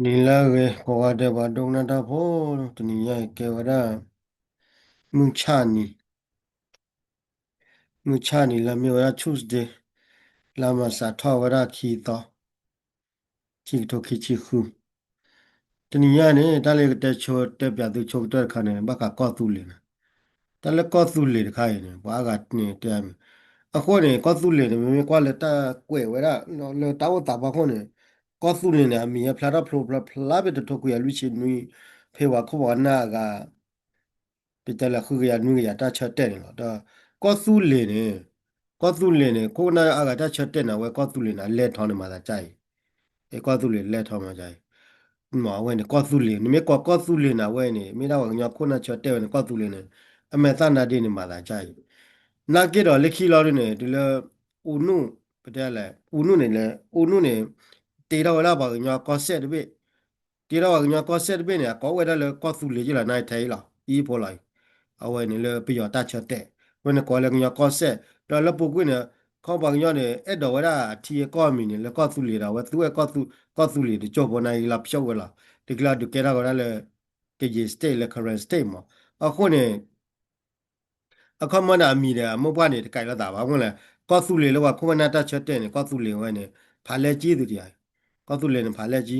နံၤလၢအဂ့ၤ ကိးဂၤဒဲး ပှၤဒိကနၣ်တၢ်ဖိ, တနံၤညါအံၤကဲဝဲဒၣ် မုၢ်ဆၣ်နံၤ, မုၢ်ဆၣ်နံၤလၢမ့ၢ်ဝဲဒၣ် Tuesday, လါမၢ်ၡးထီၣ်ဝဲဒၣ်ခံသီ, ခံကထိခံဆံဃု. တနံၤညါန့ၣ် တၢ်လၢယကတဲဆိတဲပၠးသုဆိကတၢၢ်တခါန့ၣ် ဘၣ်ဃးကီၢ်သူလ့ၤန့ၣ်, တၢ်လၢကီၢ်သူလ့ၤတခါအံၤန့ၣ် ပှၤအါဂၤန့ၣ်တဲမ့ၢ်, အဃိန့ၣ် ကီၢ်သူလ့ၤန့ၣ် မ့မ့ၢ်ကွၢ်လၢတၢ်ကွဲးဝဲဒၣ် လၢတၢ်အိၣ်သးဖီခိၣ်န့ၣ်, ကီၢ်သူလ့ၤန့ၣ် အမံၤဟဲဖျါထီၣ်ဖျိဖျါဖျါဖဲတထိခွံကယၤလွံၢ်ဆံနွံ, ဖဲပှၤခိၣ်ပှၤနၢ်အဂၤ ပတဲလၢဃုကယၤနွံကယၤတၢ်ဆၢတဲာ်န့ၣ်လီၤ. ဒီးကီၢ်သူလ့ၤန့ၣ်, ကီၢ်သူလ့ၤန့ၣ် ခိၣ်နၢ်အါဂၤတၢ်ဆၢတဲာ်န့ၣ် အဝဲကီၢ်သူလ့ၤန့ၣ် အလဲၢ်ထီန့ၣ်မၤသးဒ်အံၤ, အကီၢ်သူလ့ၤလဲၢ်ထီမၤဒ်အံၤ, အဝဲန့ၣ်ကီၢ်သူလ့ၤ, နမ့ၢ်ကိးကီၢ်သူလ့ၤန့ၣ် အဝဲန့ၣ် မ့ၢ်ဒၣ်ပှၤကညီခိၣ်နၢ်ဆၢတဲာ်ဝဲန့ၣ် ကီၢ်သူလ့ၤန့ၣ် အမဲာ်သၣ်နါဒ့န့ၣ်မၤသးဒ်အံၤ, နာ်က့ဒီးလၢခံလီၤဒ်န့ၣ် တုၤလၢ အူနူၣ်, ပတဲလဲၣ် အူနူၣ်န့ၣ်လဲၣ်, အူနူၣ်န့ၣ် တ့ထီၣ်ဝဲဒၣ်ပှၤကညီကီၢ်စဲၣ်တဘ့ၣ် တ့ထီၣ်ပှၤကညီကီၢ်စဲၣ်တဘ့ၣ်န့ၣ် အကိးဝဲဒၣ်လၢကီၢ်သူလ့ၤယ့ၢ်လီၤ, နထဲအံၤလီၤ, အံၤဖိလီၤအံၤ, အဝဲန့ၣ်လၢပယီၤတၢ်ဆၢတဲာ်, အဝဲန့ၣ်ကိးလၢကညီကီၢ်စဲၣ်, ဒီးလၢပူၤကွံာ်န့ၣ် ခီပှၤကညီန့ၣ် အဲၣ်ဒိးဝဲဒၣ်အထံအကီၢ်အမံၤန့ၣ် လၢကီၢ်သူလ့ၤဒီး အဝဲသူအဲၣ်ကီၢ်သူလ့ၤတကၠိၢ်ဖိနၢ်အံၤလီၤဖျိဝဲလီၤ, တကလီဒုးကဲထီၣ်က့ၤဝဲဒၣ်လၢ ကယံာ် state လၢ Karen state မး, အဃိန့ၣ် အခီပညီန့ၣ် အမံၤဒီးအမိၢ်ပှၢ်န့ၣ် တကဲလိာ်သးဘၣ်, အဃိန့ၣ် ကီၢ်သူလ့ၤလၢပှၤခိၣ်ပှၤနၢ်တၢ်ဆၢတဲာ်န့ၣ် ကီၢ်သူလ့ၤဝဲန့ၣ် ဖးလဲကၠံသုတယၤ, ကီၢ်သူလ့ၤန့ၣ် ဖးလဲကၠံ, လီ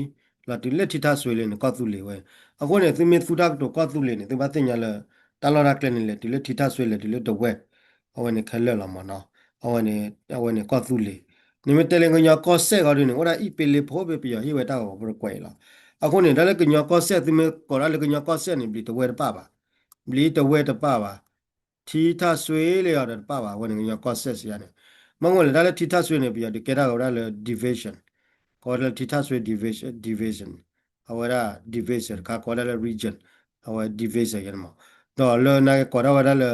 ၤတုၤလၢထံထၣ်စွ့လ့န့ၣ် ကီၢ်သူလ့ၤဝဲ, အဃိန့ၣ် သုမ့ၢ်သူတၢ်ကတိၤကီၢ်သူလ့ၤန့ၣ် သုဘၣ်သ့ၣ်ညါလၢ တၢ်လီၢ်တၢ်ကျဲန့ၣ်လဲၤတုၤလၢထံထၣ်စွ့လဲၤတုၤလၢဒဝဲၢ်, အဝဲန့ၣ်ခဲလၢာ်လီၤမးနီၤ, အဝဲန့ၣ် အဝဲန့ၣ်ကီၢ်သူလ့ၤ, နမ့ၢ်တဲလၢကညီကီၢ်စဲၣ်ဂီၤဒ်န့ၣ် အိၣ်ဒၣ်အံၣ်ပ့လ့ဖိဘ့ၣ် ပယီၤဟ့ၣ်ဝဲတၢ်ဂီၤပရကွဲးအံၤလီၤ, အဃိန့ၣ် တၢ်လၢကညီကီၢ်စဲၣ် သုမ့ၢ်ကိးဒၣ်လၢကညီကီၢ်စဲၣ်န့ၣ် ဘျံးတဝဲၢ်တပၣ်ဘၣ်, ဘျံးတဝဲၢ်တပၣ်ဘၣ်, ထံထၣ်စွ့လ့အီၤဒီးတပၣ်ဘၣ်, အဝဲန့ၣ်ကညီကီၢ်စဲၣ်စံးယါန့ၣ်, မ့ၢ်အိၣ်လၢတၢ်လၢထံထၣ်စွ့န့ၣ် ပယီၤဒုးကဲထီၣ်က့ၤဝဲဒၣ်လၢ division, ကိးဝဲဒၣ်လၢထံထၣ်စွ့ division, division, အဝဲဒၣ် division တခါ ကိးဝဲဒၣ်လၢ region, အဝဲ division ယါန့ၣ်မး, ဒီးလၢနာ်က့ကိးထီၣ်ဝဲဒၣ်လၢ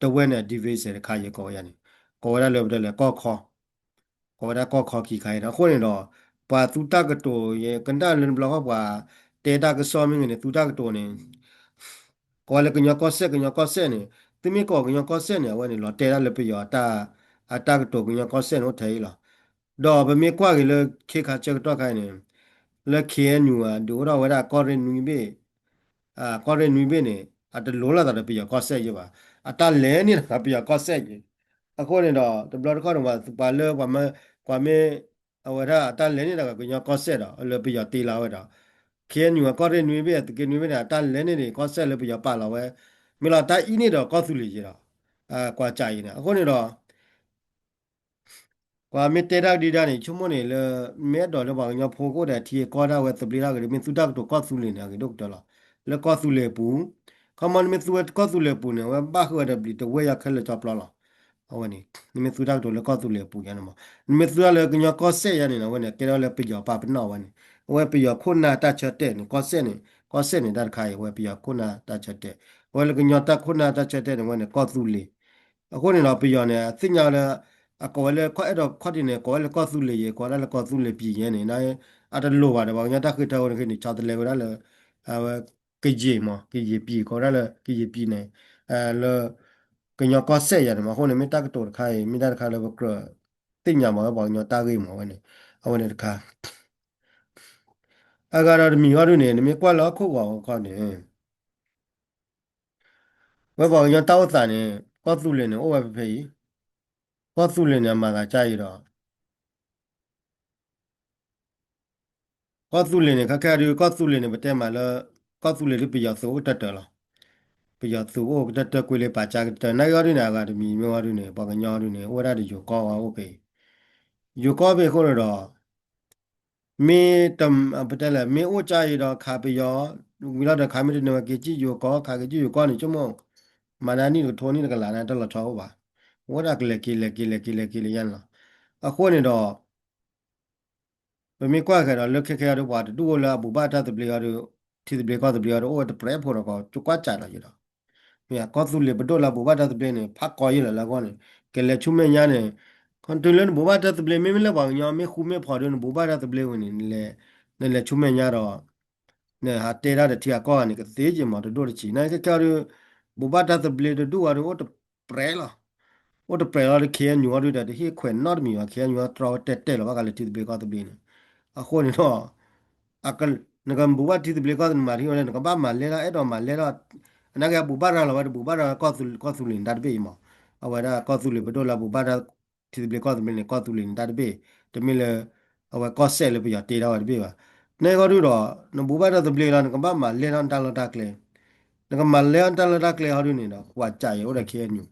တဝဲၢ်န့ၣ် division တခါယကိးဝဲယါန့ၣ်, ကိးဝဲဒၣ်လၢပတဲလဲၣ်ကီၢ်ခီ ကိးဝဲဒၣ်ကီၢ်ခီခံခါအံၤဒီး အဃိန့ၣ်ဒီး ပှၤသူတၢ်ကတိၤ ယကနၣ်လၢတဘျီဃီပှၤတဲတၢ်ကစီၣ်မ့ၢ်ဂ့ၤန့ၣ် သူတၢ်ကတိၤန့ၣ် ကိးလၢကညီကီၢ်စဲၣ် ကညီကီၢ်စဲၣ်န့ၣ် သုမ့ၢ်ကိးကညီကီၢ်စဲၣ်န့ၣ် အဝဲန့ၣ် လီၤတဲဒၣ်လၢပယီၤ အတၢ်ကတိၤကညီကီၢ်စဲၣ်န့ၣ်အိၣ်ထဲအံၤလီၤ. ဒီးပမ့ၢ်ကွၢ်က့ၤလၢခ့ခါဆၢကတီၢ်ခါအံၤန့ၣ် လၢ KNU ဒုးအိၣ်ထီၣ်ဝဲဒၣ်ကီၢ်ရ့ၣ်နွံဘ့ၣ် ကီၢ်ရ့ၣ်နွံဘ့ၣ်န့ၣ် အတလိၤလိာ်သးဒီးပယီၤကီၢ်စဲၣ်ယဲဘၣ်. အတၢ်လဲၤန့ၢ်ဒီးပယီၤကီၢ်စဲၣ်ယဲ. အဃိန့ၣ်ဒီး တဘျီတခီၣ်န့ၣ် ပှၤလၢ ပှၤမ့ၢ် အဝဲဒၣ်အတၢ်လဲၤန့ၢ်ဒီးကညီကီၢ်စဲၣ်ဒီး လၢပယီၤတ့လီၤဝဲဒီး KNU အကီၢ်ရ့ၣ်နွံဘ့ၣ် သုးက့နွံဘ့ၣ်န့ၣ် အတၢ်လဲၤန့ၢ်န့ၣ် ကီၢ်စဲၣ်လၢပယီၤပာ်လီၤဝဲ. မ့ၢ်လီၤတၢ်အံၤန့ၣ်ဒီးကီၢ်သူလ့ၤယဲဒီး ကွၢ်ကၠးအံၤန့ၣ် အဃိန့ၣ်ဒီး ပှၤမ့ၢ်တဲတၢ်ကဒံဒါန့ၣ် ဆိကမိၣ်န့ၣ်လၢ မ့ၢ်အဲၣ်ဒိးလၢပှၤကညီဖိကအိၣ်ဒီးထံအကီၢ်ဒၣ်ဝဲ သဘျ့ဒၣ်ဂ့ၤ မ့ၢ်သူတၢ်ကတိၤကီၢ်သူလ့ၤန့ၣ် အဂ့ၤဒိၣ်ကတၢၢ်လီၤ. လၢကီၢ်သူလ့ၤအပူၤ ခီမီ နမ့ၢ်သူဝဲကီၢ်သူလ့ၤအပူၤန့ၣ် အဝဲဘၣ်ဃုာ်ဝဲဒီးဘျံးတဝဲၢ်ယါခဲလၢာ်ကၠီပျီလီၤ. အဝဲန့ၣ် နမ့ၢ်သူတၢ်ကတိၤလၢကီၢ်သူလ့ၤအပူၤယါန့ၣ်မး နမ့ၢ်သူတၢ်လၢကညီကီၢ်စဲၣ်ယါန့ၣ် အဝဲန့ၣ် ကဲထီၣ်လၢပယီၤပာ်ပနီၣ်ဝဲန့ၣ် အဝဲပယီၤခိၣ်နၢ်တၢ်ဆၢတဲာ်န့ၣ် ကီၢ်စဲၣ်န့ၣ် ကီၢ်စဲၣ်န့ၣ်တၢ်တခါအံၤ အဝဲပယီၤခိၣ်နၢ်တၢ်ဆၢတဲာ် အဝဲလၢကညီတၢ်ခိၣ်နၢ်တၢ်ဆၢတဲာ်န့ၣ် အဝဲန့ၣ်ကီၢ်သူလ့ၤ အဃိန့ၣ်ဒီး ပယီၤန့ၣ် အသ့ၣ်ညါလၢ အကိးဝဲလၢ ခီအဲၣ်ဒိးခီၣ်ထံးန့ၣ် ကိးဝဲလၢကီၢ်သူလ့ၤယဲ ကိးဝဲဒၣ်လၢကီၢ်သူလ့ၤပံၤယဲန့ၣ် အတလိၤဘၣ်ဒီးပှၤကညီတၢ်ဃ့ထၢဝဲန့ၣ် ကဆီတလဲဝဲဒၣ်လၢ အဝဲ ကယံာ်မး ကယံာ်ပံၤ ကိးဝဲဒၣ်လၢကယံာ်ပံၤန့ၣ် လၢ ကညီကီၢ်စဲၣ်ယဲန့ၣ်မး အဃိန့ၣ် မ့ၢ်တၢ်ကတိၤတခါအံၤ မ့ၢ်တၢ်တခါလၢပကြၢးသ့ၣ်ညါဘၣ်ဝဲပှၤကညီတၢ်ဂ့ၢ်မးဝဲန့ၣ် အဝဲန့ၣ်တခါ အဂၤဒီးတမံၤအီၤဒုန့ၣ် နမ့ၢ်ကွၢ်လၢဟီၣ်ခိၣ်ဂီၤအခီန့ၣ် ဝဲပှၤကညီတၢ်အိၣ်သးန့ၣ် ကီၢ်သူလ့ၤန့ၣ် အိၣ်ဝဲဖဲဖဲအံၤ, ကီၢ်သူလ့ၤန့ၣ် အမၤသးကါအံၤဒီး ကီၢ်သူလ့ၤန့ၣ် ခဲခဲအံၤဒု ကီၢ်သူလ့ၤန့ၣ် ပတဲမးလၢ ကီၢ်သူလ့ၤဒု ပယီၤသုးအိၣ်ကတၢၢ်တၢၢ်လီၤ. ပယီၤသုးအိၣ်ကတၢၢ်တၢၢ်ကွံာ်လၢပာ်ကၢကတၢၢ် နာ်က့အီၤဒုန့ၣ် အဂၤတမံၤမ့ၢ်အီၤဒုန့ၣ် ပှၤကညီအီၤဒုန့ၣ် အိၣ်ဝဲဒၣ်ဒီးယိၤကီၢ်ဝဲအိၣ်ဖဲအံၤ, ယိၤကီၢ်ဖဲအံၤအဃိန့ၣ်ဒီး မ့ၢ်တ ပတဲလဲၣ် မ့ၢ်အိၣ်ကါအံၤဒီးခးပယီၤ ဝံၤလီၤဒီးခးမ့ၢ်တန့ၢ်ဝဲက့ၤကံၣ်ယိၤကီၢ် ခးက့ၤကံၣ်ယိၤကီၢ်န့ၣ် ဆိကမိၣ် မၤနၤနံၣ်တကထိနံၣ်တကလးန့ၣ် တလီၤဆီအိၣ်ဘၣ်. အိၣ်ဝဲဒၣ်ကလဲၤက့ၤလဲၤက့ၤလဲၤက့ၤလဲၤက့ၤလၢညါန့ၣ်လီၤ. အဃိန့ၣ်ဒီး ပမ့ၢ်ကွၢ်က့ၤဒီးလၢခဲခဲအံၤဒီး ပှၤတဒူၣ်အိၣ်လၢအဘူးဘၣ်တၢ်သဘျ့အီၤဒီး ထံသဘျ့ကီၢ်သဘျ့အီၤဒီး အိၣ်ဝဲတပြဲးဖိဒီးကီၢ် ကကွၢ်စးဒီးယံၤဒီး မ့ၢ်ကီၢ်သူလ့ၤပဒိၣ်လၢအဘူးဘၣ်တၢ်သဘျ့န့ၣ် ဖးကီယံာ်လီၤလၢအဂီၢ်န့ၣ် ကလဲၤဆူမဲာ်ညါန့ၣ် တုၤလၢနဘူးဘၣ်တၢ်သဘျ့ မ့မ့ၢ်လၢပှၤကညီမ့ၢ်ဃူမ့ၢ်ဖိးဒီး နဘူးဘၣ်တၢ်သဘျ့ဝံၤန့ၣ် နလဲၤဆူမဲာ်ညါဒီး နဟးတဲတၢ်ဒီးထံဂၤကီၢ်ဂၤန့ၣ် ကသ့က့ၤမးတဒိၣ်တဆံး နာ်က့ခဲခဲအံၤဒီး ဘူးဘၣ်တၢ်သဘျ့တဒူၣ်အီၤဒီး အိၣ်တပြဲးလီၤ. အိၣ်တပြဲးလီၤဒီး ခ့ၣ်အဲၣ်ယူၣ်အီၤဒုဒီး တဟ့ၣ်ခွဲးနီတမံၤဘၣ် ခ့ၣ်အဲၣ်ယူၣ်အီၤတြီဝဲတဲတဲလီၤဘၣ်ဃးလၢထံသဘျ့ကီၢ်သဘျ့န့ၣ် အဃိန့ၣ်ဒီး အက နကဘူၣ်ဘၣ်ထံသဘျ့ကီၢ်သဘျ့ နမၤထံၣ်ဝဲလၢ နကဘၣ်မၤလဲၢ်ထီၣ် အဲၣ်ဒိးမၤလဲၢ်ထီၣ်, နာ်က့အဘူၣ်ဘၣ်ရၤလီၤဝဲ တဘူၣ်ဘၣ်ရၤ ကီၢ်သူလ့ၤန့ၣ် တၢ်တဘ့ၣ်အံၤမး, အဝဲဒၣ်ကီၢ်သူလ့ၤပဒိၣ်လၢအဘူၣ်ဘၣ်တၢ် ထံသဘျ့ကီၢ်သဘျ့န့ၣ် ကီၢ်သူလ့ၤန့ၣ် တၢ်တဘ့ၣ်, တမ့ၢ်လၢ အဝဲကီၢ်စဲၣ်လၢပယီၤတ့ထီၣ်ဝဲတဘ့ၣ်ဘၣ်. န့ၣ်ဃီဒုဒီး နဘူၣ်ဘၣ်တၢ်သဘျ့လီၤ နကဘၣ်မၤလဲၢ်ထီၣ်နတၢ်လီၢ်တၢ်ကျဲ, နကမၤလဲၢ်ထီၣ်နတၢ်လီၢ်တၢ်ကျဲဟီဒုန့ၣ်ဒီး ပှၤစံးယဲၢ်အိၣ်ဒီး ခ့ၣ်အဲၣ်ယူၣ်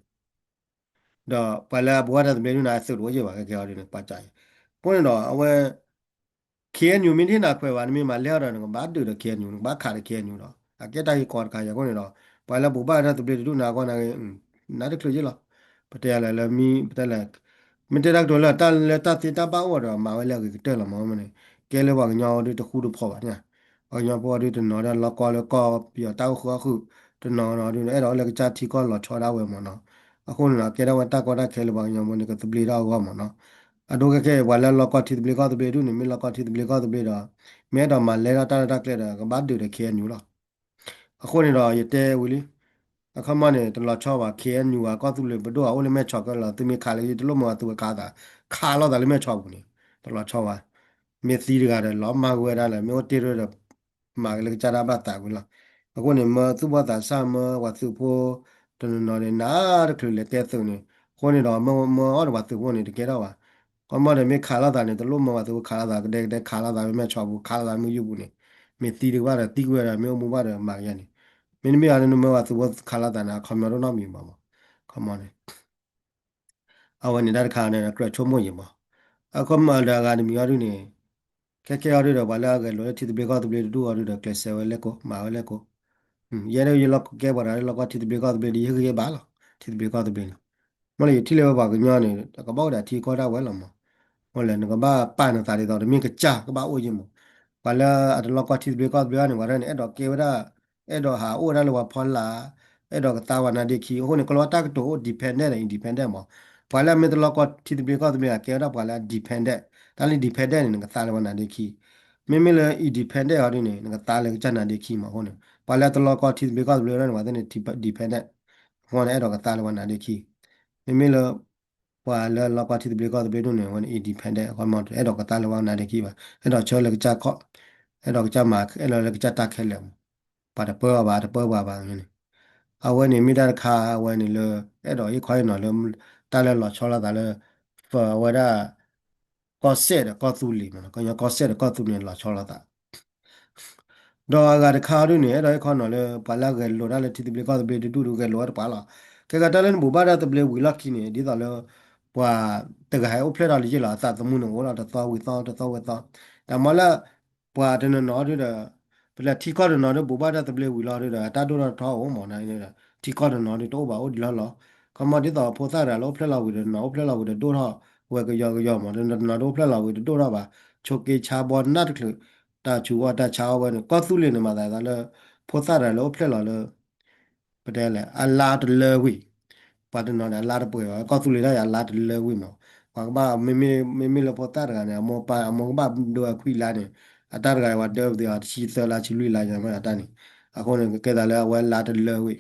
ဒီးပှၤလၢအဘူၣ်ဘၣ်တၢ်သဘျ့ဒုန့ၣ် အသုးတအိၣ်ယဲၢ်ဘၣ် ခဲကဲဟီဒုန့ၣ် ပှၤစံးယဲၢ်. အဃိန့ၣ်ဒီး အဝဲ ခ့ၣ်အဲၣ်ယူၣ် မ့ၢ်တဟ့ၣ်နၤခွဲးဘၣ် နမ့ၢ်မၤလဲၢ်ထီၣ်ဒီး နကဘၣ်ဒုးဒီး ခ့ၣ်အဲၣ်ယူၣ် နကဘၣ်ခးဒီး ခ့ၣ်အဲၣ်ယူၣ်ဒီး အကဲတၢ်ဂ့ၢ်ကီတခါအံၤအဃိန့ၣ်ဒီး ပှၤလၢဘူၣ်ဘၣ်တၢ်သဘျ့တဒူၣ်န့ၣ်အဂီၢ်န့ၣ်ဂ့ၤ နတချုးယ့ၢ်လီၤ. ပတဲယၤလဲၣ်လၢမ့ၢ် ပတဲလဲၣ် မ့ၢ်တဲတၢ်ကတိၤလၢတၢ်လၢတၢ်သ့တၢ်ဘၣ်အိၣ်ဒီး မၤဝဲလၢအဂ့ၤကတၢၢ်လီၤမးမ့ၢ်န့ၣ် ကဲလၢပှၤကညီအီၤဒုတဃူတဖိးဘၣ်န့ၣ်, ပှၤကညီဖိအီၤဒုတနီၤဒီးလီၢ်ကီၢ်လၢကီၢ်ပယီၤတၢ်အိၣ်ဃုာ်အီၣ်ဃုာ် တနီၤနီၤဒုန့ၣ် အဲၣ်ဒိးအိၣ်လၢကစၢ်ထံကီၢ်လီၤဆီဒၣ်ဝဲမးနီၤ. အဃိန့ၣ်ဒီး ကဲထီၣ်ဝဲတၢ်ကီတၢ်ခဲလၢပှၤကညီဖိန့ၣ် ကသဘျ့ထီၣ်အဂီၢ်မးနီၤ. အဒိခဲကဲ ပှၤလၢလီၢ်ကီၢ်ထံသဘျ့ကီၢ်သဘျ့ဒုန့ၣ် မ့ၢ်လီၢ်ကီၢ်ထံသဘျ့ကီၢ်သဘျ့ဒီး မ့ၢ်အဲၣ်ဒိးမၤလဲၢ်ထီၣ်တၢ်လီၢ်တၢ်ကျဲဒီး ကဘၣ်ဒုးဒီး ခ့ၣ်အဲၣ်ယူၣ်လီၤ. အဃိန့ၣ်ဒီး ယတဲဝံၤလံ အခီမီန့ၣ် တလီၤဆီဘၣ် ခ့ၣ်အဲၣ်ယူၣ် အကီၢ်သူလ့ၤပဒိၣ် အအိၣ်လၢမဲၢ်ဆီးကလီၤ သုမ့ၢ်ခးလၢ တလိၣ်မၢဝဲသုဝဲခးသး ခးလိာ်သးလၢမဲၢ်ဆီးပူၤန့ၣ် တလီၤဆီဘၣ်. မ့ၢ်သံတဂၤဒီး လီၤမၢ်ကွံာ်ဝဲဒၣ်လၢ မ့ၢ်အိၣ်တ့ၢ်တရၢဒီး မၤက့ၤလၢကစၢ်တၢ်ဘၣ်သးကွံာ်လီၤ. အဃိန့ၣ် မၢသူၣ်ဘီၣ်သးစၢ် မၢပှၤသုးဖိ တနီၤနီၤန့ၣ် နးတချုးလဲၤတဲသုးန့ၣ် အဃိန့ၣ်ဒီး မၢအီၣ်ဒီးပှၤသုးဖိန့ၣ် တကဲထီၣ်ဘၣ်. ခီမီဒီး မ့ၢ်ခးလိာ်သးန့ၣ် တလိၣ်မၢပှၤသုးဖိ ခးလိာ်သးကဒဲကဒဲ ခးလိာ်သးမ့ၢ်မဲၢ်ဆီးပူၤ ခးလိာ်သးမ့ၢ်ယူၢ်ပူၤန့ၣ် မ့ၢ်သံတကဘၣ်ဒီး သံကွံာ်ဝဲဒီး မ့ၢ်အိၣ်မူဘၣ်ဒီး မၤက့ၤန့ၣ် မ့တမ့ၢ်အီၤန့ၣ် နမၢပှၤသုးဖိခးလိာ်သးန့ၣ် အခီပညီတအိၣ်နီတမံၤဘၣ်မး. ခီမီန့ၣ် အဝဲန့ၣ်တၢ်တခါန့ၣ် ကြၢးဆိကမိၣ်ယံၤမး. အခီမီဒီးအဂၤတမံၤအီၤဒုန့ၣ် ခဲကဲအီၤဒုဒီး ပှၤလၢအဂဲၤလိာ်လၢထံသဘျ့ကီၢ်သဘျ့တဒူၣ်အီၤဒုဒီး ကျဲးစၢးဝဲလဲၣ်ကိး မၤဝဲလဲၣ်ကိး. ယဲဒၣ်ယလီၢ်ကဲပှၤတဂၤလၢလီၢ်ကီၢ်ထံသဘျ့ကီၢ်သဘျ့ဒီး ယဟ့ၣ်ဂံၢ်ဟ့ၣ်ဘါလီၤ ထံသဘျ့ကီၢ်သဘျ့န့ၣ်. မ့ၢ်လၢယထံၣ်လၢဝဲပှၤကညီန့ၣ် ကဘၣ်အိၣ်ဒီးထံကီၢ်ဒၣ်ဝဲလီၤမး. မ့ၢ်လၢနကဘၣ်ပာ်နသးဒ်သိး တမ့ၢ်ကစၢ်ကဘၣ်အိၣ်ယံၤမး. ပှၤလၢအတလီၢ်ကီၢ်ထံသဘျ့ကီၢ်သဘျ့ဘၣ်န့ၣ် ပှၤတဂၤန့ၣ် အဲၣ်ဒိးကဲဝဲဒၣ် အဲၣ်ဒိးဟးအိၣ်ဝဲဒၣ်လၢပှၤဖီလာ် အဲၣ်ဒိးကသါပှၤနါဒ့ခံ အဃိန့ၣ် ကလီၤဝဲတၢ်ကတိၤအိၣ် dependent ဒီး independent မး. ပှၤလၢအမ့ၢ်တလီၢ်ကီၢ်ထံသဘျ့ကီၢ်သဘျ့ အကဲဝဲဒၣ်ပှၤလၢအ dependent, တၢ်လၢ dependent န့ၣ် နကသါလၢပှၤနါဒ့ခံ, မ့မ့ၢ်လၢ independent အီၤဒ်န့ၣ် နကသါလၢကစၢ်နါဒ့ခံမး. အဃိန့ၣ် ပှၤလၢအတလီၢ်ကီၢ်ထံသဘျ့ကီၢ်သဘျ့ဝဲဒၣ်န့ၣ် ပှၤသ့ၣ်န့ၣ် dependent အဃိန့ၣ် အဲၣ်ဒိးကသါလၢပှၤနါဒ့ခံ, မ့မ့ၢ်လၢ ပှၤလၢလီၢ်ကီၢ်ထံသဘျ့ကီၢ်သဘျ့ဒ်န့ၣ် အဝဲန့ၣ် independent အဃိမး အဲၣ်ဒိးကသါလၢပှၤနါဒ့ခံဘၣ်, အဲၣ်ဒိးဆၢလၢကစၢ်ခီၣ်, အဲၣ်ဒိးကစၢ်မၤ အဲၣ်ဒိးလၢကစၢ်တၢ်ခဲလၢာ်မး, ပှၤတပၢအီၤဘၣ် တပၢပှၤဘၣ်န့ၣ်, အဝဲန့ၣ်မ့ၢ်တၢ်တခါ အဝဲန့ၣ်လၢ အဲၣ်ဒိးဟ့ၣ်ခီဟ့ၣ်နီၤလၢ တၢ်လၢလီၤဆီလိာ်သးလၢ အဝဲဒၣ် ကီၢ်စဲၣ်ဒီးကီၢ်သူလ့ၤမး, ကညီကီၢ်စဲၣ်ဒီးကီၢ်သူလ့ၤန့ၣ် လီၤဆီလိာ်သး ဒီးအဂၤတခါဒ်န့ၣ် အဲၣ်ဒိးဟ့ၣ်ခီနီၤလၢ ပှၤလၢအဂဲၤလိာ်တၢ်လၢထံသဘျ့ကီၢ်သဘျ့တဒူၣ်ဒီးဂဲၤလိာ်ဝဲတပှၤလီၤ. ခဲကတၢၢ်လၢနဘူၣ်ဘၣ်တၢ်သဘျ့ဝံၤလီၢ်ခံန့ၣ် ဒ်သိးလၢ ပှၤတဂၤဟဲအိၣ်ဖျဲၣ်ထီၣ်လၢယ့ၢ်လီၤ အသးသမူန့ၣ်အိၣ်လီၤ တသီဝံၤသီ တသီဝံၤသီ, တၢ်မ့ၢ်လၢ ပှၤတနီၤနီၤဒုဒီး ပလဲၤထံကီၢ်တနီၤဒု ဘူၣ်ဘၣ်တၢ်သဘျ့ဝံၤလီၤဒုဒီး အတၢ်ဒိၣ်ထီၣ်ထီအိၣ်မး, ထံကီၢ်တနီၤဒုတအိၣ်ဘၣ်အိၣ်ဒံးလီၤလီၤ. ခီမီဒ်သိးဖိသၣ်တဂၤလၢအိၣ်ဖျဲၣ်လီၤဝံၤဒီး နီၤအိၣ်ဖျဲၣ်လီၤဝံၤဒီးဒိၣ်ထီၣ်ဝဲကယီကယီမး, တနီၤဒုအိၣ်ဖျဲၣ်လီၤဝံၤဒီးဒိၣ်ထီၣ်ဘၣ်, ဆိးက့ဆါဘီနၢ်တချုး, တၢ်ဆူးဝဲတၢ်ဆါအီၣ်ဝဲန့ၣ် ကီၢ်သူလ့ၤန့ၣ်မၤသးဒ်သိးလၢ ဖိသၣ်တဂၤလၢအိၣ်ဖျဲၣ်လီၤလၢ ပတဲလဲၣ် အလါတလၢဝံၤ, ပှၤတနီၤန့ၣ် အလါတပှဲၤဘၣ်, ကီၢ်သူလ့ၤဒၣ်အံၤ အလါတလၢဝံၤမး, ပှၤကဘၣ် မ့မ့ၢ်လၢဖိသၣ်တဂၤန့ၣ် အမိၢ်ပၢ် အမိၢ်ကဘၣ်ဒိအခွံလါန့ၣ်, အတၢ်တဂၤအံၤပှၤဒၢပသ့ၣ်အီၤ တဆံသၢလါ ဆံလွံၢ်လါယၤမ့ၢ်အတၢ်န့ၣ်, အဃိန့ၣ် ကဲသးလၢအဝဲလါတလၢဝံၤ,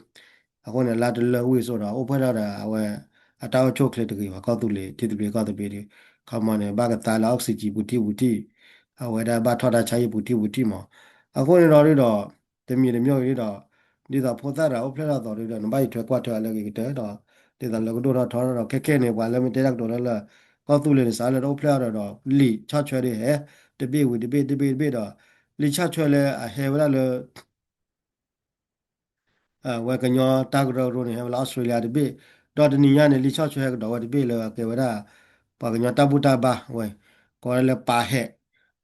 အဃိန့ၣ် လါတလၢဝံၤအသိးဒီး အိၣ်ဖျဲၣ်ထီၣ်ဒီး အဝဲ အတၢ်အိၣ်ဆူၣ်အိၣ်ချ့တဂ့ၤဘၣ်, ကီၢ်သူလ့ၤထံသဘျ့ကီၢ်သဘျ့ဒီး ခီမီန့ၣ် ဘၣ်ကသါလၢ oxygen ပူၤထံၣ်ပူၤထံၣ်, အဝဲဒၣ်ဘၣ်ထီၣ်တၢ်ဆါဟံၣ်ပူၤထံၣ်ပူၤထံၣ်မး, အဃိန့ၣ်ဒီးဒုဒီး တမံၤတမံၤအံၤဒီး ဒ်သိးဖိသၣ်တဂၤအိၣ်ဖျဲၣ်ထီၣ်အသိးဒုဒီး နဘၣ်ယထွဲကွၢ်ထွဲအီၤလၢအဂ့ၤကတၢၢ်ဒီး ဒ်သိးလၢကဒိၣ်ထီၣ်ထီထီၣ်ဒီး ခဲခဲန့ၣ် ပှၤလၢမ့ၢ်တဲတၢ်ကတိၤလၢလၢ ကီၢ်သူလ့ၤန့ၣ် စးလၢတအိၣ်ဖျဲၣ်အီၤဒီး လံာ်ဆီၣ်ထွဲဒုဟဲ တဘ့ၣ်ဝံၤတဘ့ၣ် တဘ့ၣ်တဘ့ၣ်ဒီး လံာ်ဆီၣ်ထွဲလၢအဟဲဝဲဒၣ်လၢ ဝဲကညီတၢ်ကရၢကရိန့ၣ် ဟဲဝဲလၢ Australia တဘ့ၣ်, ဒီးတနံၤညါန့ၣ် လံာ်ဆီၣ်ထွဲဟဲကဒီးဝဲတဘ့ၣ်လၢအကဲဝဲဒၣ် ပှၤကညီတၢ်ဘူၣ်တၢ်ဘါဝဲ ကိးဝဲဒၣ်လၢပာ်ဟဲ,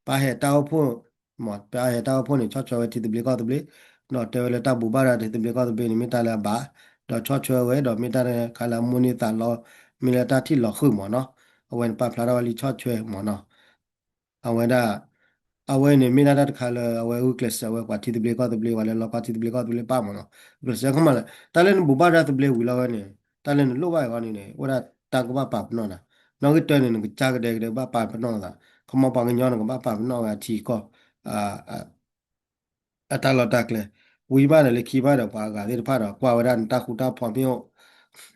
ပာ်ဟဲတၢ်အိၣ်ဖှိၣ်, ပာ်ဟဲတၢ်အိၣ်ဖှိၣ်န့ၣ် ဆီၣ်ထွဲဝဲထံသဘျ့ကီၢ်သဘျ့, ဒီးတဲဝဲလၢတၢ်ဘူၣ်ဘၣ်ဒီးထံသဘျ့ကီၢ်သဘျ့န့ၣ် မ့ၢ်တၢ်လၢအဘၣ်, ဒီးဆီၣ်ထွဲဝဲဒီးမ့ၢ်တၢ်တခါလၢအမိၣ်န့ၢ်သးလီ, မ့ၢ်လၢတၢ်ထံၣ်လီၤဃုာ်မးနီၤ, အဝဲန့ၣ်ပာ်ဖျါထီၣ်ဝဲလံာ်ဆီၣ်ထွဲမးနီၤ အဝဲဒၣ်, အဝဲန့ၣ်မ့ၢ်ဒၣ်တၢ်တခါလၢ အဝဲဂုာ်ကျဲးစၢးဝဲပှၤထံသဘျ့ကီၢ်သဘျ့ ပှၤလၢလီၢ်ကီၢ်ထံသဘျ့ကီၢ်သဘျ့ပၢ်မးနီၤ, ကျဲးစၢးခီမးလၢ တၢ်လၢနဘူၣ်ဘၣ်တၢ်သဘျ့ဝံၤလီၤဝဲန့ၣ် တၢ်လၢနလိၣ်ဘၣ်အဂီၢ်န့ၣ် အိၣ်ဒၣ်တၢ်ကဘၣ်ပာ်ပနီၣ်နၤ, နီၣ်ဂံၢ်တၢန့ၣ် နကစၢ်ကဒဲကဒဲကဘၣ်ပာ်ပနီၣ်သး, ခီမးပှၤကညီနကဘၣ်ပာ်ပနီၣ်ဝဲအထံအကီၢ် အတၢ်လီၢ်တၢ်ကျဲ, ဝံၤဘၣ်ဒီးလၢခံဘၣ်ဒီး ပှၤအဂၤသ့ၣ်တဖၣ်ဒီး ကွၢ်ဝဲဒၣ်နတၢ်ဃူတၢ်ဖိးမ့ၢ်အိၣ်,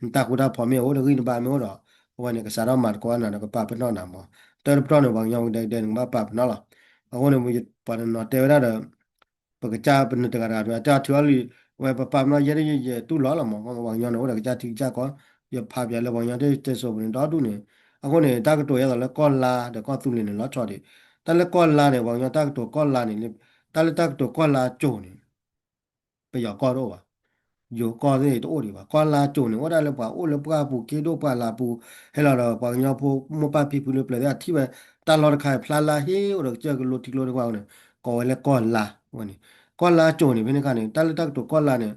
နတၢ်ဃူတၢ်ဖိးမ့ၢ်အိၣ် နဂံၢ်နဘါမ့ၢ်အိၣ်ဒီး အဝဲန့ၣ် ကစးထီၣ်မၤသကိးနၤဒီး ကပာ်ပနီၣ်နၤမး, တၢ်တပတီၢ်န့ၣ် ပှၤကညီကဒဲကဒဲန့ၣ် ကဘၣ်ပာ်ပနီၣ်လီၤ. အဃိန့ၣ် ပှၤတနီၤတဲဝဲဒၣ်ဒီး ပကစၢ်ပနုာ်တဂၤတဂၤ တၢ်ထုးအီၤလံ, ဝဲပပာ်ပနီၣ်ယဲဒၣ်ယတူၢ်လိာ်လီၤမး, ပှၤကညီန့ၣ် အိၣ်ဒီးကစၢ်ထံကစၢ်ကီၢ်, ယဖးပၠးလၢပှၤကညီတၢ်စံၣ်စိၤပူၤန့ၣ် ဒီဒူၣ်န့ၣ်, အဃိန့ၣ် တၢ်ကတိၤယဲသိးလၢကီၢ်လါဒီးကီၢ်သူလ့ၤန့ၣ် လီၤဆီဒံး, တၢ်လၢကီၢ်လါန့ၣ် ပှၤကညီတၢ်ကတိၤကီၢ်လါန့ၣ်, တၢ်လၢတၢ်ကတိၤကီၢ်လါကၠိၤန့ၣ် ပယီၤကီၢ်တအိၣ်ဘၣ်, ယိၤကီၢ်သ့ၣ်တအိၣ်ဒံးဘၣ်, ကီၢ်လါကၠိၤန့ၣ် အိၣ်ဒၣ်လၢပှၤအိၣ်လၢပှၢ်ပူၤ က့ဒိၣ်ပှၢ်လၢ်ပူၤ, ဟဲလီၤဒီးပှၤကညီဖိမိၢ်ပၢ်ဖံဖုလၢပျၢၤသ့ၣ်အထံၣ်ဝဲ, တၢ်လီၢ်တခါဖျါလါဟ့ အိၣ်ဒီးကစၢၢ်ကလိထံကျိတကွၢ်န့ၣ် ကိးဝဲလၢကီၢ်လါဝဲန့ၣ်, ကီၢ်လါကၠိၤန့ၣ် ဖဲန့ၣ်အခါန့ၣ် တၢ်လၢတၢ်ကတိၤကီၢ်လါန့ၣ်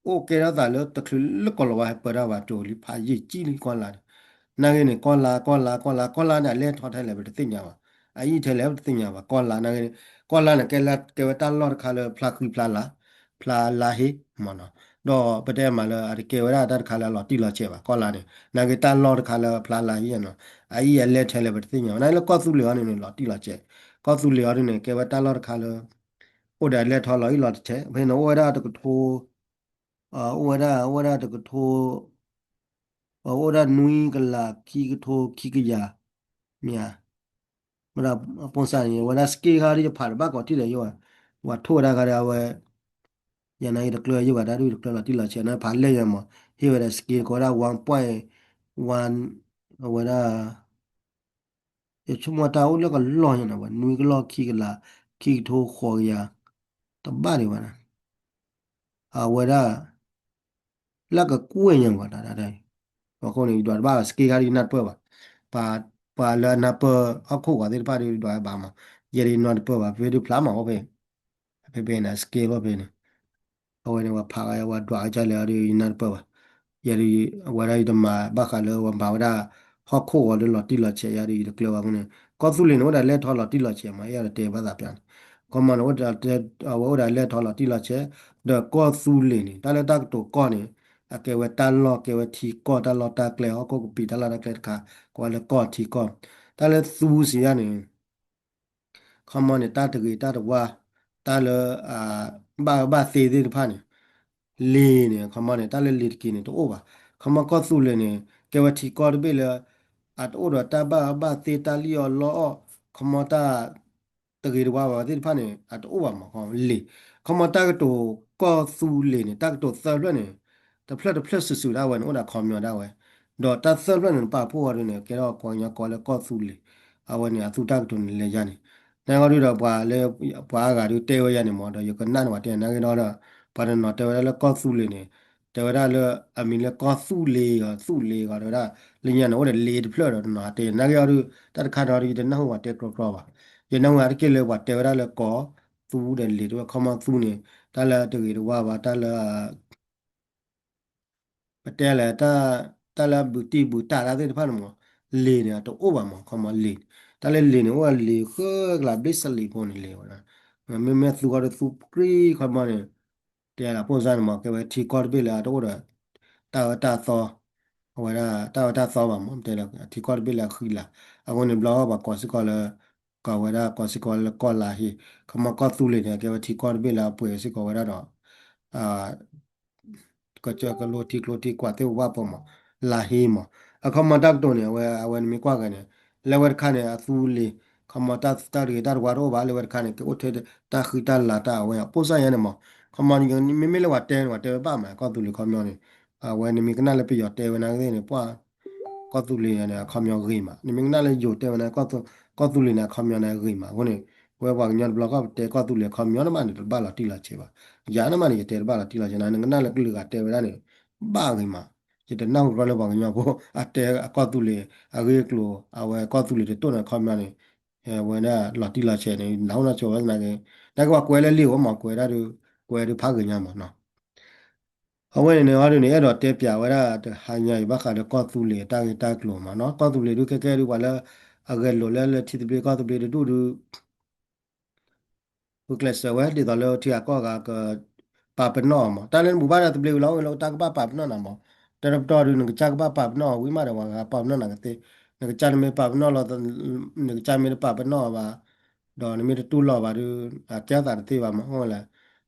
အိၣ်ကဲထီၣ်သးလၢတချုးလၢကီၢ်လီၤဝါဟဲပၢတၢ်ဘၣ် ကၠိၤလံဖးယံာ်ကံလံကီၢ်လါန့ၣ်, နာ်က့န့ၣ် ကီၢ်လါ ကီၢ်လါ ကီၢ်လါ ကီၢ်လါန့ၣ် အလဲၢ်ထီၣ်ထဲလဲၣ်ပတသ့ၣ်ညါဘၣ်, အအံၤထဲလဲၣ်ပတသ့ၣ်ညါဘၣ်, ကီၢ်လါနာ်က့န့ၣ်, ကီၢ်လါန့ၣ် ကဲလၢ ကဲဝဲတၢ်လီၢ်တခါလၢဖျါဃံဖျါလၤ, ဖျါလါဟ့မးနီၤ, ဒီးပတဲမးလၢအတကဲဝဲဒၣ်တၢ်တခါလၢအလီၤတံၢ်လီၤဆဲးဘၣ်, ကီၢ်လါန့ၣ် နာ်က့တၢ်လီၢ်တခါလၢဖျါလါဟ့နီၤ, အအံၤအလဲၢ်ထဲလဲၣ်ပတသ့ၣ်ညါဘၣ်, နာ်က့လၢကီၢ်သူလ့ၤအီၤန့ၣ်န့ၣ် လီၤတံၢ်လီၤဆဲး, ကီၢ်သူလ့ၤအီၤဒ်န့ၣ် ကဲဝဲတၢ်လီၢ်တခါလၢ အိၣ်ဒီးအလဲၢ်ထီၣ်လီၤအံၤလီၤတထဲ, ဖဲန့ၣ်အိၣ်ဝဲဒၣ်တကထိ အိၣ်ဝဲဒၣ် အိၣ်ဝဲဒၣ်တကထိ အိၣ်ဝဲဒၣ်နွံကလးခံကထိခံကယၤ, မ့ၢ်ဧါ, ဝဲဒၣ်အပိစၢ်န့ၣ် ဝဲဒၣ် scale ခါဒ်ယဖးတဘၣ်ကိးထံၣ်ဒီးယိၣ်, ဝဲထိၣ်ဝဲဒၣ်ခါဒီးအဝဲ, ယနာ်က့တကျၢၤယိၣ်ဘၣ်တၢ်ဒုးတကျၢၤလီၤတံၢ်လီၤဆဲးန့ၣ် ဖးလဲၢ်ယဲမး, ဟ့ၣ်ဝဲဒၣ် scale ကိးဝဲဒၣ် one point one, အဝဲဒၣ် ယဆိကမိၣ်တၢ်အိၣ်လၢကလီၢ်ညါန့ၣ် ဝဲနွံကလီၢ်ခံကလး ခံကထိဃိးကယၤ တဘၣ်ဒံးဘၣ်န့ၣ်, အဝဲဒၣ် လၢကကွဲၢ်ညါဘၣ်တၢ်တၢ်အံၤ, အဃိန့ၣ် ယဒွးတဘၣ် scale ခါဒ်ယနၢ်တပၢၢ်ဘၣ်, ပှၤလၢအနၢ်ပၢၢ်ဟီၣ်ခိၣ်ဂီၤသ့ၣ်တဖၣ်ဒ်ဒွးဘၣ်မး, ယဲဒ်ယနၢ်တပၢၢ်ဘၣ် ဖဲဒုးဖျါမးအိၣ်ဖဲ ဖဲဖဲန့ၣ် scale ဖဲန့ၣ် အဝဲန့ၣ် ပှၤဖးဝဲ ပှၤဒွးကစၢ်လဲၣ်အီၤဒီး ယနၢ်တပၢၢ်ဘၣ်. ယဲဒ် အဝဲဒၣ်ယတမၤဘၣ်ဃးလၢပှၤမၤဝဲဒၣ် ဟီၣ်ခိၣ်ဂီၤလၢလီၤတံၢ်လီၤဆဲးယၤဒီး ယတကျၢၤဘၣ်အဃိန့ၣ် ကီၢ်သူလ့ၤန့ၣ် အိၣ်ဒီးလဲၢ်ထီၣ်လီၤတံၢ်လီၤဆဲးမး အဲၣ်ဒိးတဲဘၣ်သးပျၢ်န့ၣ်. ခီမီန့ၣ် အဝဲအိၣ်ဒီးလဲၢ်ထီၣ်လီၤတံၢ်လီၤဆဲး ဒီးကီၢ်သူလ့ၤန့ၣ် တၢ်လၢတၢ်ကတိၤကီၢ်န့ၣ် အကဲဝဲတၢ်လီၢ် ကဲဝဲထံကီၢ် တၢ်လီၢ်တၢ်ကျဲ ဟီၣ်ခိၣ်ကပံာ် တၢ်လီၢ်တၢ်ကျဲတခါ ကိးဝဲလၢကီၢ်ထံကီၢ်. တၢ်လၢသူစံးယၤန့ၣ် ခီမီန့ၣ် တၢ်တဂ့ၤတၢ်တဝါ တၢ်လၢ ဘၣ်အၢဘၣ်သီသ့ၣ်တဖၣ်န့ၣ် လ့ၤန့ၣ် ခီမီန့ၣ် တၢ်လၢလ့ၤတက့ၤန့ၣ် တအိၣ်ဘၣ်. ခီမီကီၢ်သူလ့ၤန့ၣ် ကဲဝဲထံကီၢ်တဘ့ၣ်လၢ အတအိၣ်ဒီးတၢ်ဘၣ်အၢဘၣ်သီ တၢ်လံၣ်အီၣ်လီအီၣ် ခီမီတၢ် တဂ့ၤတဝါဘၣ်သ့ၣ်တဖၣ်န့ၣ် အတအိၣ်ဘၣ်မး လ့ၤ. ခီမီတၢ်ကတိၤကီၢ်သူလ့ၤန့ၣ် တၢ်ကတိၤသၢဖျၢၣ်န့ၣ် တဖျၢၣ်တဖျၢၣ်စုာ်စုာ်ဒၣ်ဝဲန့ၣ် အိၣ်ဒီးခီမီဒၣ်ဝဲ ဒီးတၢ်သၢဖျၢၣ်န့ၣ် နပာ်ဖှိၣ်အီၤဒ်န့ၣ် ကဲထီၣ်ပှၤကညီကိးလၢကီၢ်သူလ့ၤ အဝဲန့ၣ် အသူတၢ်ကတိၤန့ၣ်လဲၤယၤန့ၣ် နဂီၢ်ဒုဒီးပှၤလၢ ပှၤအါဂၤဒုတဲဝဲယၤန့ၣ်မး ဒီးယကနၣ်န့ၣ် ပှၤတဲနာ်က့ဒီး ပှၤတနီၤတဲဝဲဒၣ်လၢကီၢ်သူလ့ၤန့ၣ် တဲဝဲဒၣ်လၢအမံၤလၢကီၢ်သူလ့ၤဂီၤ သူလ့ၤဂီၤ တဲဝဲဒၣ် လၢညါန့ၣ် အိၣ်ဒီးလ့ၤတဖျၢၣ်ဒီးတနီၤတဲနာ်က့အီၤဒု တၢ်တခါဒီး ယတနၢ်ဟူပှၤတဲကြီကြီဘၣ်. ယနၢ်ဟူအါတက့ၢ်လၢပှၤတဲဝဲဒၣ်လၢကီၢ် သူဒီးလ့ၤတဖျၢၣ် ခီမီသူန့ၣ် တၢ်လၢတဂ့ၤတဝါဘၣ် တၢ်လၢ ပတဲလဲၣ် တၢ်လၢအဘူးတံၢ်ဘူးတၢ်တၢ်သ့ၣ်တဖၣ်န့ၣ်မး လ့ၤန့ၣ် တအိၣ်ဘၣ်မး ခီမီလ့ၤန့ၣ် တၢ်လၢလ့ၤန့ၣ် အိၣ်လ့ၤဃၢကလးဘျ့စလံးဖိန့ၣ်လ့ၤဝဲဒၣ် မ့မ့ၢ်သူဃီဒီးသူပြံခီမီန့ၣ် တဲလၢဖိစၢ်န့ၣ်မး ကဲဝဲထံကီၢ်တဘ့ၣ်လၢအတအိၣ်ဒီး တၢ်အၢတၢ်သီ အဝဲဒၣ်တၢ်အၢတၢ်သီဘၣ်မး တဲလၢထံကီၢ်တဘ့ၣ်လၢအဃံလၤ အဃိန့ၣ်ဘျီပှၤကိးစ့ၢ်ကီးလၢ ကိးဝဲဒၣ်ကိးစ့ၢ်ကီးလၢကီၢ်လါဟ့ ခီမီကီၢ်သူလ့ၤန့ၣ် ကဲဝဲထံကီၢ်တဘ့ၣ်လၢအပှဲၤစ့ၢ်ကီးဝဲဒၣ်ဒီး ကစၢၢ်ကလိထံကျိထံကွာ်သ့ၣ်ဝဲပှၤမး လါဟ့မး အခီမီတၢ်ကတိၤန့ၣ် အဝဲ အဝဲနမ့ၢ်ကွၢ်ဂၤန့ၣ် လၢဝဲတခါန့ၣ် အသူလ့ၤ ခီမီတၢ်တဂ့ၤတၢ်တဝါတအိၣ်ဘၣ် လၢဝဲတခါန့ၣ် ကအိၣ်ထဲတၢ်ဃံတၢ်လၤတၢ်အဝဲ ဖိစၢ်ယါန့ၣ်မး ခီမီ မ့မ့ၢ်လၢပှၤတဲန့ၣ် ပှၤတဲဝဲဘၣ်မး ကီၢ်သူလ့ၤခီမီန့ၣ် အဝဲနမ့ၢ်ကနၣ်လၢပယီၤတဲဝဲနာ်က့သ့ၣ်န့ၣ် ပှၤ ကီၢ်သူလ့ၤန့ၣ် အခီပညီဂ့ၤမး နမ့ၢ်ကနၣ်လၢယိၤတဲဝဲန့ၣ် ကီၢ်သူလ့ၤန့ၣ် အခီပညီန့ၣ်ဂ့ၤမး အဃိန့ၣ် ပဝဲပှၤကညီတဘျီဃီ ပတဲကီၢ်သူလ့ၤအခီပညီန့ၣ်မးန့ၣ် တဘၣ်လီၤတံၢ်လီၤဆဲးဘၣ် ယၤန့ၣ်မးန့ၣ် ယတဲတဘၣ်လီၤတံၢ်လီၤဆဲးန့ၣ် နကနၣ်လၢကလုာ်ဂၤတဲဝဲဒၣ်န့ၣ် ဘၣ်ဂ့ၤမး ယတနၢ်ဟူကြၢးလၢပှၤကညီဖိ အတဲအကီၢ်သူလ့ၤ အဂ့ၢ်အကျိၤ အဝဲကီၢ်သူလ့ၤတတိၢ်န့ၣ် အခီပညီန့ၣ် ဝဲဒၣ်လီၤတံၢ်လီၤဆဲးန့ၣ် နၢ်ဟူနီၢ်ဆိဝဲသနာ်က့ နာ်က့ပှၤကွဲးလၢလံာ်အိၣ်မး ကွဲးဒၣ်ဒုး ကွဲးဒုးဖးဂ့ၤညါမးနီၤ အဝဲန့ၣ်န့ၣ် အီၤဒုးန့ၣ် အဲၣ်ဒိးတဲပၠးဝဲဒၣ်တဟါညါအံၤ ဘၣ်ဃးလၢကီၢ်သူလ့ၤအတၢ်ဂ့ၢ်တၢ်ကျိၤမးနီၤ ကီၢ်သူလ့ၤဒုးခဲကဲဒုး ပှၤလၢအဂဲၤလိာ်လၢလၢထံသဘျ့ကီၢ်သဘျ့တဒူၣ်ဒုး ဂုာ်ကျဲးစၢးဝဲဒ်သိးလၢထံဂၤကီၢ်ဂၤက ပာ်ပနီၣ်အီၤမး တၢ်လၢနဘူၣ်ဘၣ်ဒီးသဘျ့ဝံၤလီၤ အိၣ်လၢတၢ်ကဘၣ်ပာ်ပနီၣ်နၤမး တၢ်တပတီၢ်ဒုး နကစၢ်ကဘၣ်ပာ်ပနီၣ်အီၤဝံၤမးဒီး ပှၤဂၤပာ်ပနီၣ်နၤကသ့ နကစၢ်နမ့ၢ်ပာ်ပနီၣ်လီၤ နကစၢ်မ့ၢ်တပာ်ပနီၣ်အီၤဘၣ် ဒီးနမ့ၢ်တတူၢ်လိာ်ဘၣ်ဒီး အကဲအသးတသ့ဘၣ်မး အိၣ်လဲၣ်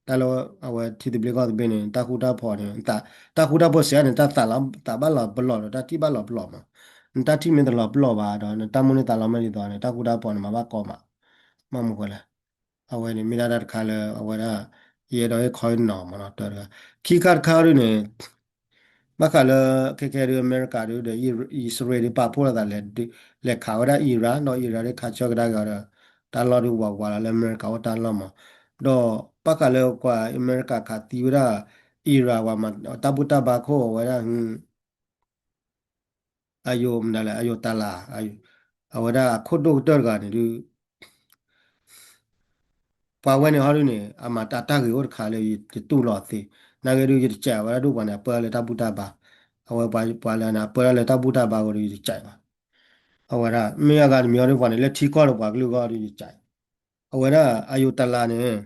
တၢ်လၢအဝဲထံသဘျ့ကီၢ်သဘျ့န့ၣ် တၢ်ဃူတၢ်ဖိးန့ၣ် တၢ်ဃူတၢ်ဖိးစံးန့ၣ် တၢ်သးဘၣ်လီၤပလီၢ်ဒီး တၢ်ထံၣ်ဘၣ်လီၤပလီၢ်မး နတၢ်ထံၣ်မ့ၢ်တလီၤပလီၢ်ဘၣ်ဒီး နတၢ်မိၣ်န့ၢ်သးလီမ့ၢ်ဒ်သိးန့ၣ် တၢ်ဃူတၢ်ဖိးန့ၣ် မၤဘၣ်ကီမး မ့ၢ်မနုၤလဲၣ် အဝဲန့ၣ်မ့ၢ်ဒၣ်တၢ်တခါလၢအဝဲဒၣ် ယအဲၣ်ဒိးဟ့ၣ်ခီဟ့ၣ်နီၤမ့ၢ်နီၤ တၢ်တခါ. ခံခါတခါဒုန့ၣ် ဘၣ်ဃးလၢခဲခဲဒု အမဲရကၤဒုဒီး အံၣ်စရ့လးဒုပာ်ဖှိၣ်လိာ်သးလဲၤ လဲၤခးဝဲဒၣ်အံရၣ် ဒီးအံရၣ်ဒုခးဆၢကဒါက့ၤအီၤဒီး တၢ်လီၢ်ဒုဝးဝးလီၤလၢအမဲရကၤအိၣ်တၢ်လီၢ်မး. ဒီးဘၣ်ဃးလၢပှၤအမဲရကၤခးသံဝဲဒၣ် အံရၣ်ဝဲမး တၢ်ဘူၣ်တၢ်ဘါခိၣ်အဝဲဒၣ် အယိၤမနုၤလဲၣ် အယိၤတၢ်လၤ အဝဲဒၣ်အခိၣ်ဒိၣ်ကတၢၢ်တဂၤန့ၣ်ဒု ပှၤဝဲန့ၣ်ဟီဒုန့ၣ် အမၤတၢ်တၢ်ဂ့ၤအိၣ်တခါလၢယတူၢ်လိာ်သ့, နာ်ဂ့ၤဒု ယတစဲးဝဲဒၣ်ဒိၣ်ပှၤန့ၣ် အပၢလၢတၢ်ဘူၣ်တၢ်ဘါ, အဝဲပှၤလၢန့ၣ် အပၢလၢတၢ်ဘူၣ်တၢ်ဘါအဃိဒီး ယတစဲးဘၣ်. အဝဲဒၣ် မ့ၢ်အဂၤတမံၤဟီဒုပှၤန့ၣ် လၢထံကီၢ်ဒီးပှၤကလုာ်အဂီၢ်ဒီး ယတစဲး, အဝဲဒၣ်အယိၤတၢ်လၤန့ၣ်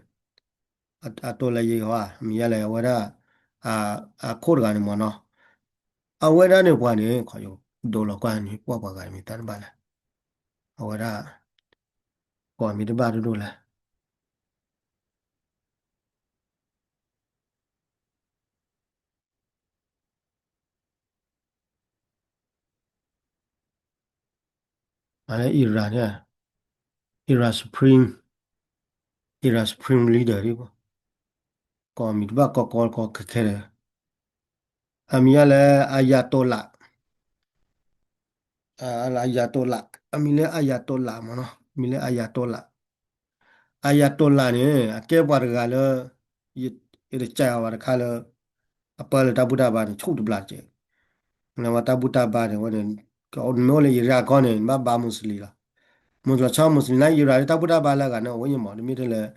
အတိၢ်လၢယံၤဟီ မံၤယါလဲၣ် အဝဲဒၣ် အခိၣ်တဂၤန့ၣ်မ့ၢ်နီၤ, အဝဲဒၣ်န့ၣ်ပှၤန့ၣ် ခီယိၤဒိလီၤကွၢ်န့ၣ် ပှၤပှၤဂၤမံၤသၣ်တဘၣ်လဲၣ်, အဝဲဒၣ် ကိးမံၤတဘၣ်ဒိၣ်ဒိၣ်လဲၣ်, မ့ၢ်လၢ Iran န့ၣ် Iran Supreme, Iran Supreme Leader ဒ်ဘၣ်, ကိးမံၤတဘၣ်ကီကီကီခဲခဲဒီး အမံၤယါလၢ Ayatollah, Ayatollah, အမံၤလၢ Ayatollah မ့ၢ်နီၤ, မံၤလၢ Ayatollah, Ayatollah န့ၣ် အကဲပှၤတဂၤလၢ ယတစဲးအီၤဘၣ်တခါလၢ အပၢလၢတၢ်ဘူၣ်တၢ်ဘါန့ၣ် ဆူၣ်တဘျီကဲး, လၢဝဲတၢ်ဘူၣ်တၢ်ဘါန့ၣ် ဝဲန့ၣ် နမ့ၢ်အိၣ်လၢ Iran ကီၢ်န့ၣ် နဘၣ်ဘါ Muslim လီၤ, Muslim ဆီ Muslim န့ၣ် Iran ဒ်တၢ်ဘူၣ်တၢ်ဘါလၢအဂၤန့ၣ် အိၣ်ယံၤမး တမ့ၢ်ထဲလၢ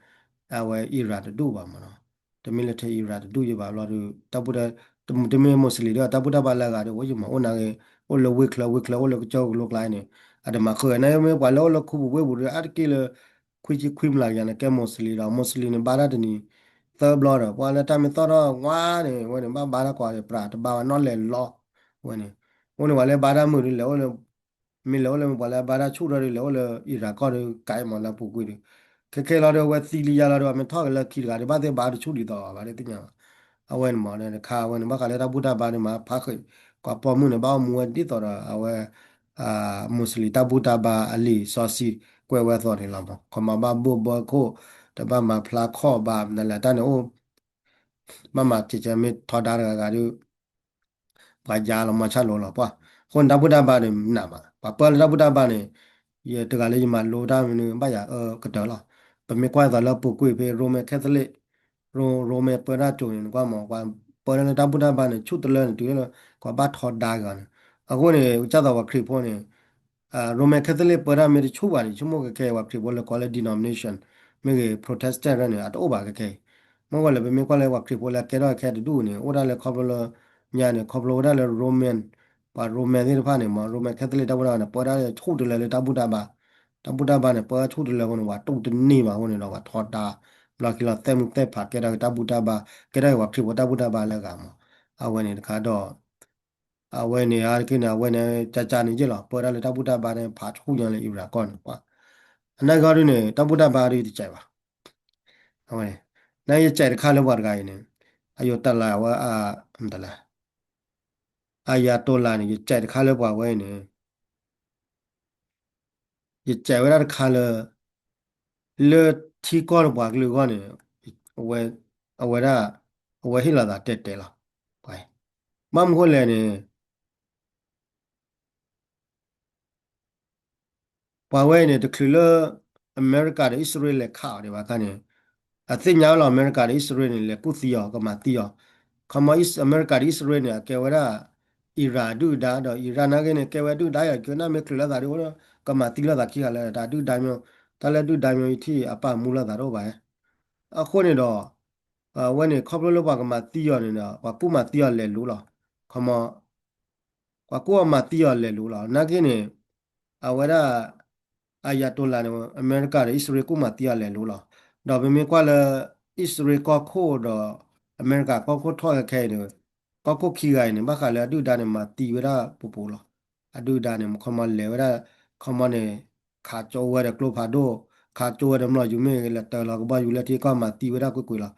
အဝဲ Iran တဒူၣ်ဘၣ်မ့ၢ်နီၤ, တမ့ၢ်လၢထဲ Iran တဒူၣ်ယံၤဘၣ်ဘျီဒီး တၢ်ဘူၣ်တၢ် တမ့ၢ် Muslim ဒီး တၢ်ဘူၣ်တၢ်ဘါလၢအဂၤဒီး အိၣ်ယံၤမး အိၣ်နာ်ဂ့ၤ အိၣ်လၢဝ့ၢ်ချၢဝ့ၢ်ချၢ အိၣ်လၢကစၢၢ်ကလိကျါန့ၣ် အတမၤဃုာ် နာ်ဂ့ၤမ့ၢ်ပှၤလၢအိၣ်လၢခူပူၤဝ့ၢ်ပူၤဒီး အါတက့ၢ်လၢ ခွံဆံခွံမျးကယၤန့ၣ် ကဲ Muslim ဒီး Muslim န့ၣ် ဘါတၢ်တနံၤ သၢဘျီဒီး ပှၤလၢတၢ်မ့ၢ်သီၣ်ထီၣ်ဝါန့ၣ် ဝဲန့ၣ် ဘၣ်ဘါတၢ်ကွၢ်ဒီး ပြးတဘါဝဲနီၣ်လဲၤလီၤ, ဝဲန့ၣ် အိၣ်န့ၣ် ပှၤလၢဘါတၢ်မုာ်ဒီး လဲၤအိၣ်လၢ မ့ၢ်လဲၤအိၣ်လၢမ့ၢ်ပှၤလၢအဘါတၢ်ဆူၣ်ထီၣ်ဒီး လဲၤအိၣ်လၢ Iran ကီၢ်ဒီး ကဲမးလၢပူၤကွံာ်ဒီး ခဲခဲလီၤဒီး အဝဲသံလံယါလီၤဒီး အမ့ၢ်ထီၣ်က့ၤလၢခံတဂၤဒီး ဘၣ်သ့ၣ်ဘါတဆူၣ်ဒ်သိးဘၣ်ဒီးသ့ၣ်ညါဘၣ်, အဝဲန့ၣ်မး တခါအဝဲန့ၣ် ဘၣ်ဃးလၢတၢ်ဘူၣ်တၢ်ဘါန့ၣ် မၤဖးဃ့ၢ် ကွၢ်ပိာ်မုၣ်န့ၣ် ဘၣ်အိၣ်မူဝဲဒ်သိးဒီး အဝဲ Muslim တၢ်ဘူၣ်တၢ်ဘါအလံာ်စီဆှံကွဲးဝဲအသိးန့ၣ်လီၤမး, ခီမးဘၣ်ဘိၣ်ဘၢခိၣ် တဘၣ်မၤဖျါခီၣ်ဘၣ် မနုၤလဲၣ် တၢ်န့ၣ်အိၣ် ဘၣ်မၤစဲးကဲမ့ၢ်ထီဒါတဂၤဂၤဒီး ပှၤယါလီၤမၤဆၣ်လိၤလီၤပှၢ်, အဃိန့ၣ် တၢ်ဘူၣ်တၢ်ဘါန့ၣ် နးမး ပှၤပၢလၢတၢ်ဘူၣ်တၢ်ဘါန့ၣ် ယတဂၤလၢယမၤလိတၢ်မနုၤ ဘၣ်ယၤအၢကတၢၢ်လီၤ, ပမ့ၢ်ကွၢ်အသိးလၢပူၤကွံာ်ဖဲ Roman Catholic, Ro-, Roman ပၢတၢ်ကၠိန့ၣ် နကွၢ်မး ပှၤပၢတၢ်လၢတၢ်ဘူၣ်တၢ်ဘါန့ၣ် ဆူၣ်တလၢန့ၣ် တုၤလၢ ကွၢ်ဘၣ်ထီဒါဂၤန့ၣ်, အဃိန့ၣ် ကစၢ်သိးပှၤခရံာ်ဖိန့ၣ် Roman Catholic ပၢတၢ်မ့ၢ်တဆူၣ်ဘၣ်န့ၣ် ဆိကမိၣ်ကခဲ ပှၤခရံာ်ဖိလၢကိးလၢ denomination မ့ၢ်ဂ့ၤ Protestant န့ၣ် အတအိၣ်ဘၣ်ခဲခဲအံၤ, မ့ၢ်ဝဲလၢပမ့ၢ်ကွၢ်လၢပှၤခရံာ်ဖိလၢအကဲထီၣ်ခဲတဒူၣ်န့ၣ် အိၣ်ဒၣ်လၢခီဖျိလၢ ညါန့ၣ် ခီဖျိဝဲဒၣ်လၢ Roman, ပှၤ Roman သ့ၣ်တဖၣ်န့ၣ်မး Roman Catholic တၢ်ဘူၣ်တၢ်ဘါန့ၣ် ပၢတၢ်လၢဆူၣ်တလၢလၢတၢ်ဘူၣ်တၢ်ဘါ, တၢ်ဘူၣ်တၢ်ဘါန့ၣ် ပၢဆူၣ်တလၢအဃိန့ၣ် ပှၤတူၢ်တန့ၢ်ဘၣ်အဃိန့ၣ်ဒီး ပှၤထီဒါ ဘျီခံလီၤ သဲမုၢ်သဲဖး ကဲထီၣ်က့ၤတၢ်ဘူၣ်တၢ်ဘါ ကဲထီၣ်က့ၤပှၤခရံာ်ဖိတၢ်ဘူၣ်တၢ်ဘါလၢအဂၤမး, အဝဲန့ၣ်တခါဒီး အဝဲန့ၣ် အါတက့ၢ်န့ၣ် အဝဲန့ၣ် ကၢ်ကၢ်န့ၣ်ယ့ၢ်လီၤ ပၢတၢ်လၢတၢ်ဘူၣ်တၢ်ဘါန့ၣ် ဖးဆူၣ်ညါလၢ Iran ကီၢ်န့ၣ်ပှၤ, အနာ်ဂ့ၤဒုန့ၣ် တၢ်ဘူၣ်တၢ်ဘါဒုယတစဲးဘၣ်, အဝဲန့ၣ် နာ်ဂ့ၤယစဲးတခါလၢပှၤတဂၤအံၤန့ၣ် အယိၤတၢ်လၤဝဲ မတၤလဲၣ် Ayatollah န့ၣ် ယစဲးတခါလၢပှၤဝဲအံၤန့ၣ် ယစဲးဝဲဒၣ်တခါလၢ လၢထံကီၢ်ဒီးပှၤကလုာ်အဂီၢ်န့ၣ် အဝဲ အဝဲဒၣ် အဝဲဟ့ၣ်လီၤသးတဲတဲလီၤ. ဘၣ်မနုၤဃိလဲၣ်န့ၣ် ပှၤဝဲအံၤန့ၣ် တချုးလၢ အမဲရကၤဒီးအံၣ်စရ့လး လဲၤခးအီၤဒံးဘၣ်အခါန့ၣ် အသ့ၣ်ညါဝဲလီၤ အမဲရကၤဒီးအံၣ်စရ့လးန့ၣ် လဲၤကူၣ်သံအီၤ ကမၤသံအီၤ. ခီမီ အမဲရကၤဒီးအံၣ်စရ့လးန့ၣ် အကဲဝဲဒၣ် Iran အဒုၣ်အဒါဒီး Iran နာ်ဂ့ၤန့ၣ် ကဲဝဲဒုၣ်ဒါယီၤ ကနၣ်မ့ၢ်ချုးလိာ်သးဒ်အိၣ် ကမၤသံလိာ်သးခံဂၤလၢတၢ်ဒုၣ်ဒါမ့ၢ် တၢ်လၢဒုၣ်ဒါမ့ၢ်ထံၣ်အပာ်မူလိာ်သးတအိၣ်ဘၣ်. အဃိန့ၣ်ဒီး အဝဲန့ၣ် ခီဖျိလၢပှၤကမၤသံအီၤန့ၣ်ဒီး ပှၤကူၣ်မၤသံအီၤလဲၤလိၤလီၤ. ခီမီ ပှၤကူၣ်အီၤမၤသံအီၤလဲၤလိၤလီၤ. နာ်ဂ့ၤန့ၣ် အဝဲဒၣ် Ayatollah န့ၣ် အမဲရကၤဒီးအံၣ်စရ့လး ကူၣ်မၤသံအီၤလဲၤလိၤလီၤ. ဒီးပမ့ၢ်ကွၢ်လၢ အံၣ်စရ့လးကီၢ်ခိၣ်ဒီး အမဲရကၤကီၢ်ခိၣ်ထီၣ်ခဲခဲအံၤန့ၣ် ကီၢ်ခိၣ်ခံဂၤအံၤန့ၣ် ဘၣ်ဃးလၢအဒုၣ်ဒါန့ၣ် မၤသံဝဲဒၣ်ပူၤပူၤလီၤ. အဒုၣ်ဒါန့ၣ် ခီမီလဲၤဝဲဒၣ် ခီမီန့ၣ် ခးကၠိဝဲဒီးကျိဖးဒိၣ် ခးကၠိဝဲဒီးမျိာ်ယူၤမ့ၢ်ဂ့ၤ လဲၤတၢၤလီၤကဘီယူၤလၢထံကီၢ်မၤသံဝဲဒၣ်ကွ့ၢ်ကွ့ၢ်လီၤ.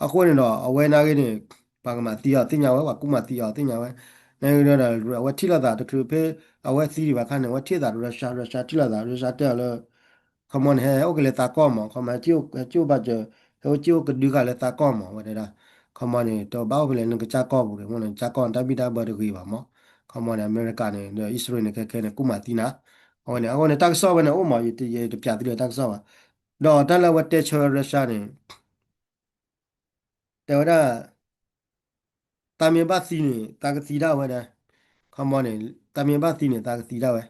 အဃိန့ၣ်ဒီး အဝဲနာ်ဂ့ၤန့ၣ် ပှၤကမၤသံအီၤသ့ၣ်ညါဝဲ ပှၤကူၣ်မၤသံအီၤသ့ၣ်ညါဝဲ နာ်ဂ့ၤဒီး အဝဲထံၣ်လိာ်သးတချုးဖဲ အဝဲသံဒံးဘၣ်အခါန့ၣ် အဝဲထံၣ်သး Russia Russia ထံၣ်လိာ်သး Russia တဲအီၤလၢ ခီမီန့ၣ် ဟဲအိၣ်က့ၤလၢသးကီၢ်မး ခီမီ ဟဲက့ၣ်အိၣ်ဘၣ်စၢၤ ဟဲအိၣ်က့ၣ်အိၣ်ကဒုဃာ်လၢသးကီၢ်မး အဝဲတဲဒၣ် ခီမီန့ၣ် တဘၣ်အိၣ်ဖဲလဲၣ် နကစၢ်ကီၢ်ပူၤဒီး မ့ၢ်နကစၢ်ကီၢ်န့ၣ် တၢ်ဘံၣ်တၢ်ဘၢတဂ့ၤဘၣ်မး ခီမီန့ၣ် အမဲရကၤန့ၣ် ဒီးအံၣ်စရ့လးန့ၣ် ခဲခဲန့ၣ် ကူၣ်မၤသံနၤ အဝဲန့ၣ် အဝဲန့ၣ် တၢ်ကစီၣ်ဝဲန့ၣ်အိၣ်မး ယတပျးသံလၢတၢ်ကစီၣ်ဘၣ် ဒီးတၢ်လၢအဝဲတဲဆၢဝဲ Russia န့ၣ် တဲဝဲဒၣ် သးမ့ၢ်ဘၣ်သံန့ၣ် သးကသံဒၣ်ဝဲဒၣ် ခီမီန့ၣ် သးမ့ၢ်ဘၣ်သံန့ၣ် သးကသံဒၣ်ဝဲ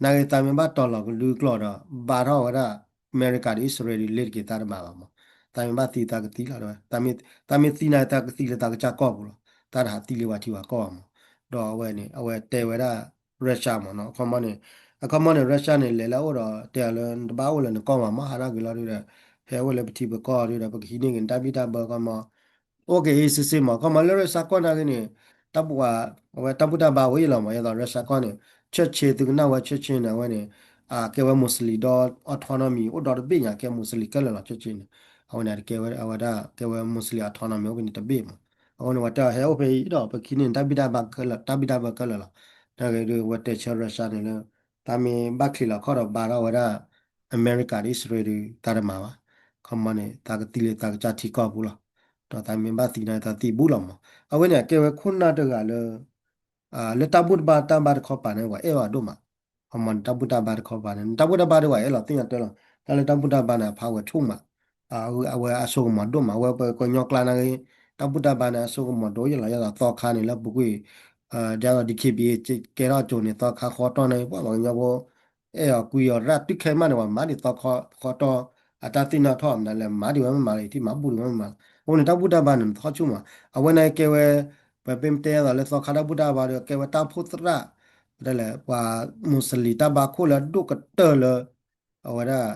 နာ်က့ သးမ့ၢ်ဘၣ်တီၤလီၤကဒုကျီၢ်ဒီး ဘါထီၣ်ဝဲဒၣ် အမဲရကၤဒီးအံၣ်စရ့လးဒုး လ့ၤတက့ၤသးတမၤဘၣ်မး သးမ့ၢ်ဘၣ်သံသးကသံလီၤ တဲဝဲ သးမ့ၢ်သံန့ၣ် သးကသံလၢသးကစၢ်ကီၢ်ပူၤလီၤ သးတဟးသံလၢပှၤထံပှၤကီၢ်ဘၣ်မး ဒီးအဝဲန့ၣ် အဝဲတဲဝဲဒၣ် Russia မးနီၤ အခီမီန့ၣ် အခီမီန့ၣ် Russia န့ၣ် လဲၤလၢအအိၣ်ဒီး တဲအီၤလၢ နတဘၣ်အိၣ်လၢနကီၢ်မး မ့ၢ်ဟးထီၣ်က့ၤလီၤဒုဒီး ဟဲအိၣ်လၢပထံပကီၢ်ဒုဒီး ပကဟံးန့ၢ်က့ၤနတၢ်ဘံၣ်တၢ်ဘၢခီမီ အိၣ်က့ၤအ့စ့စ့မး ခီမီလၢ Russia ကီၢ်နာ်က့န့ၣ် တၢ်ပှၤ အဝဲတၢ်ဘူၣ်တၢ်ဘါဝဲအံၤလီၤမး ယသိး Russia ကီၢ်န့ၣ် Chechen သုကနၣ်ဝဲ Chechen န့ၣ် အဝဲန့ၣ် အကဲဝဲ Muslim ဒီး autonomy အိၣ်ဒီးတဘ့ၣ်ညါ ကဲ Muslim ခဲလၢာ်လီၤ Chechen န့ၣ် အဝဲန့ၣ် တကဲဝဲ အဝဲဒၣ် ကဲဝဲ Muslim autonomy အိၣ်ဖဲန့ၣ်တဘ့ၣ်မး အဃိန့ၣ် ဝဲတဲအီၤဟဲအိၣ်ဖဲအံၤဒီး ပကဟံးန့ၢ်နတၢ်ဘံၣ်တၢ်ဘၢခဲလၢာ် တၢ်ဘံၣ်တၢ်ဘၢခဲလၢာ်လီၤ နာ်က့ဒုး ဝဲတဲဆၢ Russia န့ၣ်လၢ သးမ့ၢ်ဘၣ်ချံးလီၤခီၣ်ဒီးဘါထီၣ်ဝဲဒၣ် အမဲရကၤဒီးအံၣ်စရ့လးဒုး သးတမၤဘၣ် ခီမီန့ၣ် သးကသံလၢသးကစၢ်ထံကီၢ်ပူၤလီၤ ဒီးသးမ့ၢ်ဘၣ်သံန့ၣ် သးသံဘူးလီၤမး အဝဲန့ၣ် အကဲဝဲခိၣ်နၢ်တဂၤလၢ လၢတၢ်ဘူၣ်တၢ်ဘါတၢ်ဘါတခီပၤန့ၣ် ပှၤအဲၣ်အီၤဒိၣ်မး ခီမီန့ၣ် တၢ်ဘူၣ်တၢ်ဘါတခီပၤန့ၣ် တၢ်ဘူၣ်တၢ်ဘါဒုး ပှၤအဲၣ်လီၤသ့ၣ်ညါတၢ်လီၤ တၢ်လၢတၢ်ဘူၣ်တၢ်ဘါန့ၣ် အဖးဝဲဆိၣ်မး အဝဲအစိကမီၤဒိၣ်မး အဝဲပကညီကျါနာ်က့ တၢ်ဘူၣ်တၢ်ဘါန့ၣ် အစိကမီၤဒိၣ်ယဲလီၤ ယသိးသီခါန့ၣ် လၢပူၤကွံာ် ဒ်သိး DKBA ကဲထီၣ်အစိၤန့ၣ် သီခါဃီတီၢ်န့ၣ် ပှၤပှၤကညီဖိ အဲၣ်အီၤကွံအီၤရၣ်တုၤခဲမးန့ၣ် ပှၤမၤဒံးသီခါဃီတီၢ် အတၢ်သ့ၣ်နီၣ်ထီၣ်မနုၤလဲၣ် မၤဒံးဝဲမ့ၢ်မၤလီၤ ယထံၣ်မၤဘူၣ်ဒံးဝဲမ့ၢ်မၤလီၤ အဃိန့ၣ် တၢ်ဘူၣ်တၢ်ဘါန့ၣ် နသီဆိၣ်မး အဝဲန့ၣ်ကဲဝဲ ပမ့ၢ်တဲသိးလၢသီခါတၢ်ဘူၣ်တၢ်ဘါဒီး ကဲဝဲတၢ်အိၣ်ဖှိၣ်သရၣ် ပတဲလဲၣ် ပှၤ Muslim တၢ်ဘါခိၣ်လၢအဒိၣ်ကတၢၢ်လၢ အဝဲဒၣ်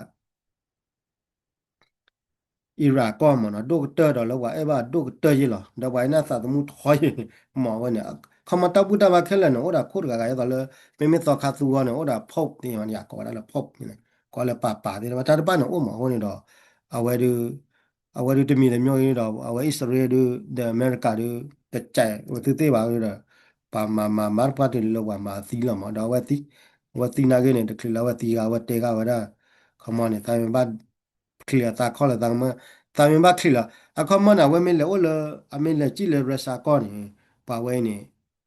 Iran ကီၢ်မးနီၤ ဒိၣ်ကတၢၢ်ဒီးလၢပှၤအဲၣ်ဘၣ်ဒိၣ်ကတၢၢ်ယဲလီၤ ဒီးပှၤအံၤန့ၣ်သးသမူထီယဲမး အဝဲန့ၣ် ခီမီတၢ်ဘူၣ်တၢ်ဘါခဲလၢာ်န့ၣ် အိၣ်ဒီးခိၣ်တဂၤဂၤ ဒ်သိးလၢ မ့မ့ၢ်သီခါသူဂီၢ်န့ၣ် အိၣ်ဒီး Pope သ့ၣ်ညါ ကိးဝဲဒၣ်လၢ Pope န့ၣ် ကိးလၢပၤပၤသ့ၣ်တဖၣ် တၢ်တဖၣ်န့ၣ်အိၣ်မး အဃိန့ၣ်ဒီး အဝဲဒုး အဝဲဒုးတမံၤတမံၤအံၤဒီး အဝဲအံၣ်စရ့လးဒုး ဒီးအမဲရကၤဒုး တကးဝဲသုသ့ၣ်ဘၣ်ဒီး ပှၤမၤမၤမၤတပှၢ်တုၤလၢပှၤမၤသံလီၤမး ဒီးအဝဲသံ အဝဲသံနာ်က့န့ၣ် တချုးလၢအဝဲသံဂၤ အဝဲတဲဂၤဝဲဒၣ် ခီမီန့ၣ် သးမ့ၢ်ဘၣ်ချံးလီၤသးခီၣ်လီၤသးကမၢ သးမ့ၢ်ဘၣ်ချံးလီၤ အခီမီန့ၣ် အဝဲမ့ၢ်လဲၤအိၣ်လၢ အမ့ၢ်လဲၤစံၣ်လၢ Russia ကီၢ်န့ၣ် ပှၤဝဲအံၤန့ၣ်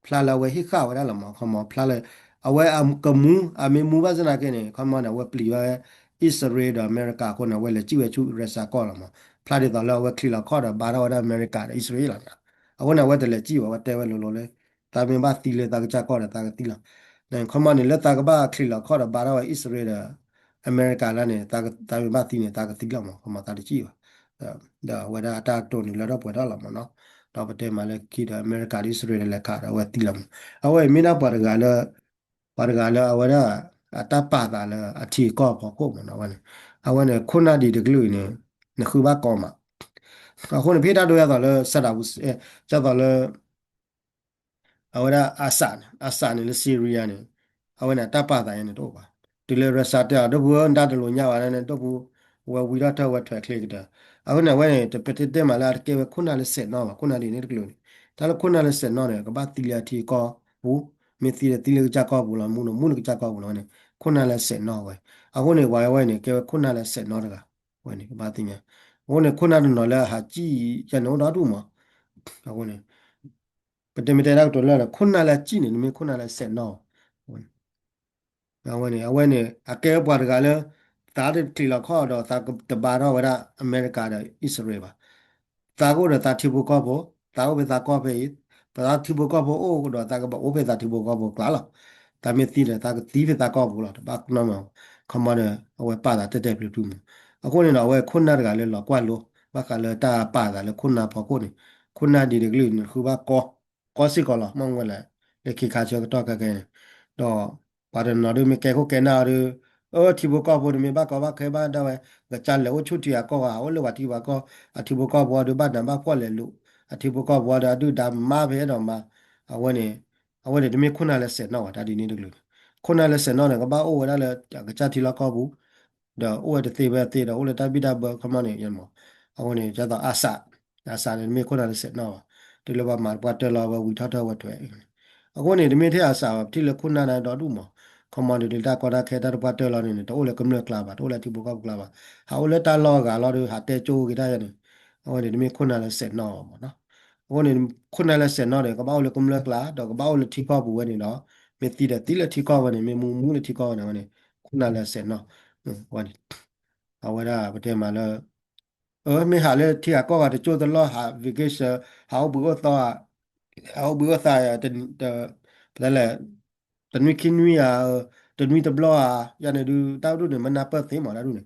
ဖျါလၢအဝဲဟံးဃာ်ဝဲဒၣ်လီၤမး ခီမီ ဖျါလၢ အဝဲအကမူ အမ့ၢ်မူဘၣ်ဆၣ်နာ်က့န့ၣ် ခီမီန့ၣ် အဝဲပျံၤဝဲ အံၣ်စရ့လးဒီးအမဲရကၤအဃိန့ၣ် အဝဲလဲၤစံၣ်ဝဲဆူ Russia ကီၢ်လီၤမး ဖျါဒ်သိးလၢအဝဲချံးလီၤခီၣ်ဒီး ဘါထီၣ်ဝဲဒၣ်အမဲရကၤဒီးအံၣ်စရ့လးလီၤန့ၣ် အဃိန့ၣ် အဝဲတလဲၤစံၣ်ဘၣ် အဝဲတဲဝဲလိၤလိၤလၢ သးမ့ၢ်ဘၣ်သံလၢသးကစၢ်ကီၢ်ဒီးသးကသံလီၤ ခီမီန့ၣ် လၢသးကဘၣ်ချံးလီၤခီၣ်ဒီး ဘါထီၣ်ဝဲအံၣ်စရ့လးဒီး အမဲရကၤလၢန့ၣ် သးမ့ၢ်ဘၣ်သံန့ၣ် သးကသံလီၤမး ခီမီသးတစံၣ်ဘၣ် ဒီးအဝဲဒၣ်အတၢ်ကတိၤန့ၣ် လၢထီၣ်ပှဲၤထီၣ်လီၤမးနီၤ ဒီးပတဲမးလၢခံဒီး အမဲရကၤဒီးအံၣ်စရ့လးလဲၤခးဒီးအဝဲသံလီၤမး အဝဲအံၤမ့ၢ်ဒၣ်ပှၤတဂၤလၢ ပှၤတဂၤလၢအဝဲဒၣ် အတၢ်ပာ်သးလၢအထံအကီၢ်အဖီခိၣ်မးနီၤ အဝဲန့ၣ် အဝဲန့ၣ် ခိၣ်နၢ်ဒံးတကလုာ်အံၤန့ၣ် နဃုဘၣ်ကီမး အဃိန့ၣ် ဖဲတၢ်ဒိယသိးလၢ Saddam Hussein ဒ်သိးလၢ အဝဲဒၣ် Assad န့ၣ် Assad န့ၣ်လၢ Syria န့ၣ် အဝဲန့ၣ် အတၢ်ပာ်သးယဲန့ၣ်တအိၣ်ဘၣ် တုၤလၢ Russia တဲအီၤ ဒိၣ်ပူၤဧၢ နတၢ်တလိၤညါဘၣ်န့ၣ် ဒိၣ်ပူၤ ဝဲဝံထီၣ်ထၢၣ်ဝဲထွဲးချ့ကတၢၢ် အဃိန့ၣ် အဝဲန့ၣ် တပတဲတဲမးလၢအတကဲဝဲခိၣ်နၢ်လၢစဲးနီၣ်ဘၣ် ခိၣ်နၢ်ဒ်န့ၣ်တကလုာ်န့ၣ် တၢ်လၢခိၣ်နၢ်လၢစဲးနီၣ်န့ၣ် ကဘၣ်သံလၢအထံအကီၢ်ပူၤ မ့ၢ်သံဒီးသံလၢကစၢ်ကီၢ်ပူၤလီၤ မူဒီးမူလၢကစၢ်ကီၢ်ပူၤလီၤဝဲန့ၣ် ခိၣ်နၢ်လၢစဲးနီၣ်ဝဲ အဃိန့ၣ် ပှၤဝဲန့ၣ် ကဲဝဲခိၣ်နၢ်လၢစဲးနီၣ်တဂၤ ဝဲန့ၣ် ကဘၣ်သ့ၣ်ညါ အဃိန့ၣ် ခိၣ်နၢ်တနီၤလၢအဟးစံၣ်ယဲန့ၣ် အိၣ်ဒီဒူၣ်မး အဃိန့ၣ် ပတဲမ့ၢ်တဲတၢ်ကတိၤလၢ ခိၣ်နၢ်လၢစံၣ်န့ၣ် နမ့ၢ်ခိၣ်နၢ်လၢစဲးနီၣ် အဝဲန့ၣ် အဝဲန့ၣ် အကဲပှၤတဂၤလၢ သးတချံးလီၤခီၣ်ဒီး သးတဘါထီၣ်ဝဲဒၣ်အမဲရကၤဒီးအံၣ်စရ့လးဘၣ် သးကအိၣ်ဒီးသးထံဖိကီၢ်ဖိ သးအိၣ်ဖဲသးကီၢ်ဖဲအံၤ ပသးထံဖိကီၢ်ဖိအိၣ်ဒီးသးကဘၣ်အိၣ်ဖဲသးထံဖိကီၢ်ဖိကျါလီၤ သးမ့ၢ်သံဒီး သးကသံဖဲသးကီၢ်ပူၤလီၤ တဘၣ်နီတမံၤ ခီမီဒီး အဝဲပာ်သးတဲာ်တဲာ်ဖျုးဖျုးမး အဃိန့ၣ်ဒီး အဝဲခိၣ်နၢ်တဂၤလၢလီၤကွၢ်လိ ဘၣ်ဃးလၢတၢ်ပာ်သးလၢခိၣ်နၢ်အဖီခိၣ်န့ၣ် ခိၣ်နၢ်ဒ်တကလုာ်န့ၣ် ဃုဘၣ်ကီ ကီစ့ၢ်ကီးလီၤ မ့ၢ်ဝဲလဲၣ် လၢခံခါဆၢကတီၢ်ခဲကနံၣ်န့ၣ် ဒီး ပှၤတနီၤဒုးမ့ၢ်ကဲခိၣ်ကဲနၢ်အီၤဒီး အၢ ထံဖိကီၢ်ဖိတမ့ၢ်ဘၣ်ကီဘၣ်ခဲဘၣ်ဒၣ်ဝဲ ကစၢ်လဲၤအိၣ်ဆူၣ်ထံအကီၢ်ဂၤ အိၣ်လၢပှၤထံပှၤကီၢ် အထံဖိကီၢ်ဖိအီၤဒီးဘၣ်နးဘၣ်ဖှီၣ်လဲၤလူၤ အထံဖိကီၢ်ဖိအီၤဒီးအဒုၣ်ဒါမါဖဲအဲၣ်ဒိးမၤ အဝဲန့ၣ် အဝဲန့ၣ်တမ့ၢ်ခိၣ်နၢ်လၢစဲးနီၣ်ဘၣ် တၢ်ဒ်န့ၣ်တကလုာ်န့ၣ် ခိၣ်နၢ်လၢစဲးနီၣ်န့ၣ် ကဘၣ်အိၣ်ဝဲဒၣ်လၢအကစၢ်ထံလီၢ်ကီၢ်ပူၤ ဒီးအိၣ်ဝဲတသ့ဖဲသ့ဒီး အိၣ်လၢတၢ်ဘံၣ်တၢ်ဘၢခီမီန့ၣ် အဃိန့ၣ် ဒ်သိး Assad Assad န့ၣ် တမ့ၢ်ခိၣ်နၢ်လၢစဲးနီၣ်ဘၣ် တုၤလၢပှၤမၤတပှၢ်တၢၢ်လီၤ အဝဲဝံထီၣ်ထၢၣ်ဝဲထွဲး အဃိန့ၣ် တမ့ၢ်ထဲ Assad ဘၣ် ပထံၣ်လၢခိၣ်နၢ်ဒီဒူၣ်မး commodity တၢ်ကီတၢ်ခဲတၢ်တပှၢ်တၢၢ်လီၤန့ၣ်န့ၣ် တအိၣ်လၢကမျၢၢ်ကျါဘၣ်, တအိၣ်လၢထံဖိကီၢ်ဖိကျါဘၣ်, ဟးအိၣ်လၢတၢ်လီၢ်အဂၤလီၤဒီး ဟးတဲကၠိက့ၤတၢ်ယဲန့ၣ်, အဝဲန့ၣ် တမ့ၢ်ခိၣ်နၢ်လၢစဲးနီၣ်မ့ၢ်နီၤ. အဃိန့ၣ် ခိၣ်နၢ်လၢစဲးနီၣ်ဒီး ကဘၣ်အိၣ်လၢကမျၢၢ်ကျါ ဒီးကဘၣ်အိၣ်လၢထံကီၢ်ပူၤဝဲန့ၣ်ဒီး မ့ၢ်သံဒီးသံလၢထံကီၢ်ဝဲန့ၣ် မ့ၢ်မူမူလၢထံကီၢ်ဝဲန့ၣ် အဝဲန့ၣ် ခိၣ်နၢ်လၢစဲးနီၣ်, ဝဲန့ၣ် အဝဲဒၣ်ပတဲမးလၢ အမ့ၢ်ဟးလၢထံဂၤကီၢ်ဂၤတကၠိတလီၢ် ဟး vacation ဟးအိၣ်ဘှံးအိၣ်သီဧါ, ဟးအိၣ်ဘှံးအိၣ်သး ပတဲလဲၣ် တနွံခံနွံဧါ, တနွံတဘျီဧါ, ယၤန့ၣ်ဒုး တၢ်ဒူၣ်န့ၣ် မ့ၢ်နၢ်ပၢၢ်သ့မး တၢ်ဒူၣ်န့ၣ်,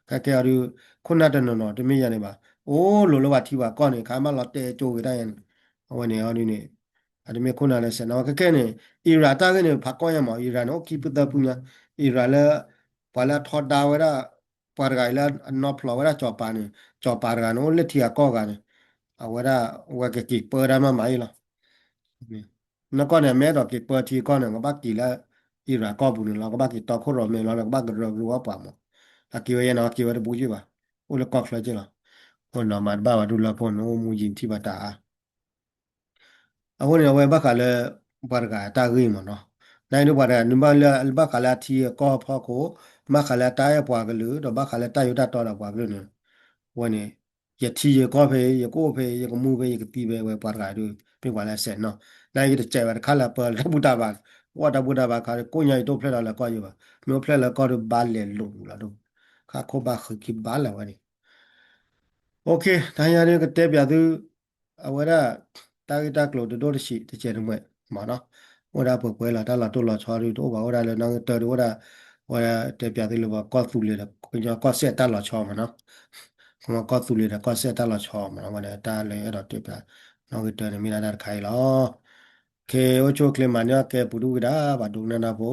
ခဲကဲအီၤဒုး ခိၣ်နၢ်တနီၤနီၤ တမ့ၢ်ယၤန့ၣ်ဘၣ်, အိၣ်လိၤလၢပှၤထံပှၤကီၢ်န့ၣ် ခါမ့ၢ်လီၤတဲကၠိက့ၤတၢ်ယဲန့ၣ်, အဝဲန့ၣ်အီၤဒုးန့ၣ် အတမ့ၢ်ခိၣ်နၢ်လၢစဲးနီၣ် ခဲကဲန့ၣ် Iran တၢ်ဂ့ၢ်န့ၣ် ဖးကီၢ်ညါမး Iran န့ၣ် အိၣ်ခံဖုသၢဖုညါ, Iran လၢ ပှၤလၢအထီဒါဝဲဒၣ် ပှၤတဂၤအံၤလၢအနီၢ်ဖျိးဝဲဒၣ်စီၤပၤန့ၣ်, စီၤပၤတဂၤန့ၣ် အိၣ်လၢထံဂၤကီၢ်ဂၤန့ၣ်, အဝဲဒၣ် ဝဲကက့ၤပၢတၢ်မးမးအံၤလီၤ. နီၢ်ကီၢ်န့ၣ် အမ့ၢ်အဲၣ်ဒိးက့ၤပၢထံကီၢ်န့ၣ် ကဘၣ်က့ၤလၢ Iran ကီၢ်ပူၤန့ၣ်လီၤ, ကဘၣ်က့ၤတီခိၣ်ရိၣ်မဲလီၤဒီး ကဘၣ်ကရၢကရိအီၣ်ပှၤမး, အက့ၤဝဲယဲန့ၣ် အက့ၤဝဲတဘူးက့ၢ်ဘၣ်, အိၣ်လၢကီၢ်ချၢက့ၢ်လီၤ. အိၣ်နီၤမးတဘၣ်ဝဲဒုးလၢဖိန့ၣ် အိၣ်မူယံၤထံၣ်ဘၣ်တၢ်အါ အဃိန့ၣ် အဝဲဘၣ်ဃးလၢ ပှၤတဂၤအတၢ်ဂ့ၢ်မ့ၢ်နီၤ, နာ်က့ဒုးပှၤတဂၤ နဘၣ်ဃးလၢအထံအကီၢ်အဖီခိၣ်, ဘၣ်ဃးလၢအတၢ်အဲၣ်ပှၤကလုာ် ဒီးဘၣ်ဃးလၢတၢ်ယိၤတၢ်တီဒီးပှၤကလုာ်န့ၣ်, အဝဲန့ၣ် ယထံယကီၢ်ဖဲ ယကအိၣ်ဖဲ ယကမူဖဲ ယကသံဖဲ အဝဲပှၤတဂၤဒုး မ့ၢ်ပှၤလၢအစဲးနီၤ, နာ်က့ယတစဲးဝဲတခါလၢပၢလၢတၢ်ဘူၣ်တၢ်ဘါ, အိၣ်တၢ်ဘူၣ်တၢ်ဘါခါဒီး ကိးညါယတအိၣ်ဖျဲၣ်ဒီးလၢကီၢ်ယိၤဘၣ်, မ့ၢ်အိၣ်ဖျဲၣ်လၢကီၢ်ဒုးဘါလဲၤလိာ်ပူၤလီၤဒုး, ခါခိၣ်ဘၣ်ဃုာ်ခံဘၣ်လၢၤဝဲန့ၣ် OK တဟါညါဒုးကတဲပၠးသု အဝဲဒၣ် တၢ်ဂ့ၢ်တၢ်ကျိၤတဒိၣ်တဆံးတစဲးတမှဲးမ့ၢ်နီၤ, အိၣ်ဒၣ်ပှဲၤပှဲၤလီၤ တၢ်လီၤတိၢ်လီၤဆီဒုးတအိၣ်ဘၣ် အိၣ်ဒၣ်လၢနီၣ်ဂံၢ်တၢဒုးအိၣ်ဒၣ်, အဝဲဒၣ်တဲပၠးသုလၢပှၤကီၢ်သူလ့ၤဒီး ကညီကီၢ်စဲၣ်တၢ်လီၤဆီမ့ၢ်နီၤ, ကညီကီၢ်သူလ့ၤဒီးကီၢ်စဲၣ်တၢ်လီၤဆီမ့ၢ်နီၤ, အဝဲဒၣ်တၢ်လၢအဲၣ်ဒိးတဲပၠး နီၣ်ဂံၢ်တၢန့ၣ်မ့ၢ်ဒၣ်တၢ်တခါအံၤလီၤ. ခ့ အိၣ်ဆူၣ်အိၣ်ချ့မၤန့ၢ်အီၣ်ကဲပူၤဒုၣ်ဝံၤဒၣ် ဘၣ်ဒိကနၣ်တၢ်ဖိ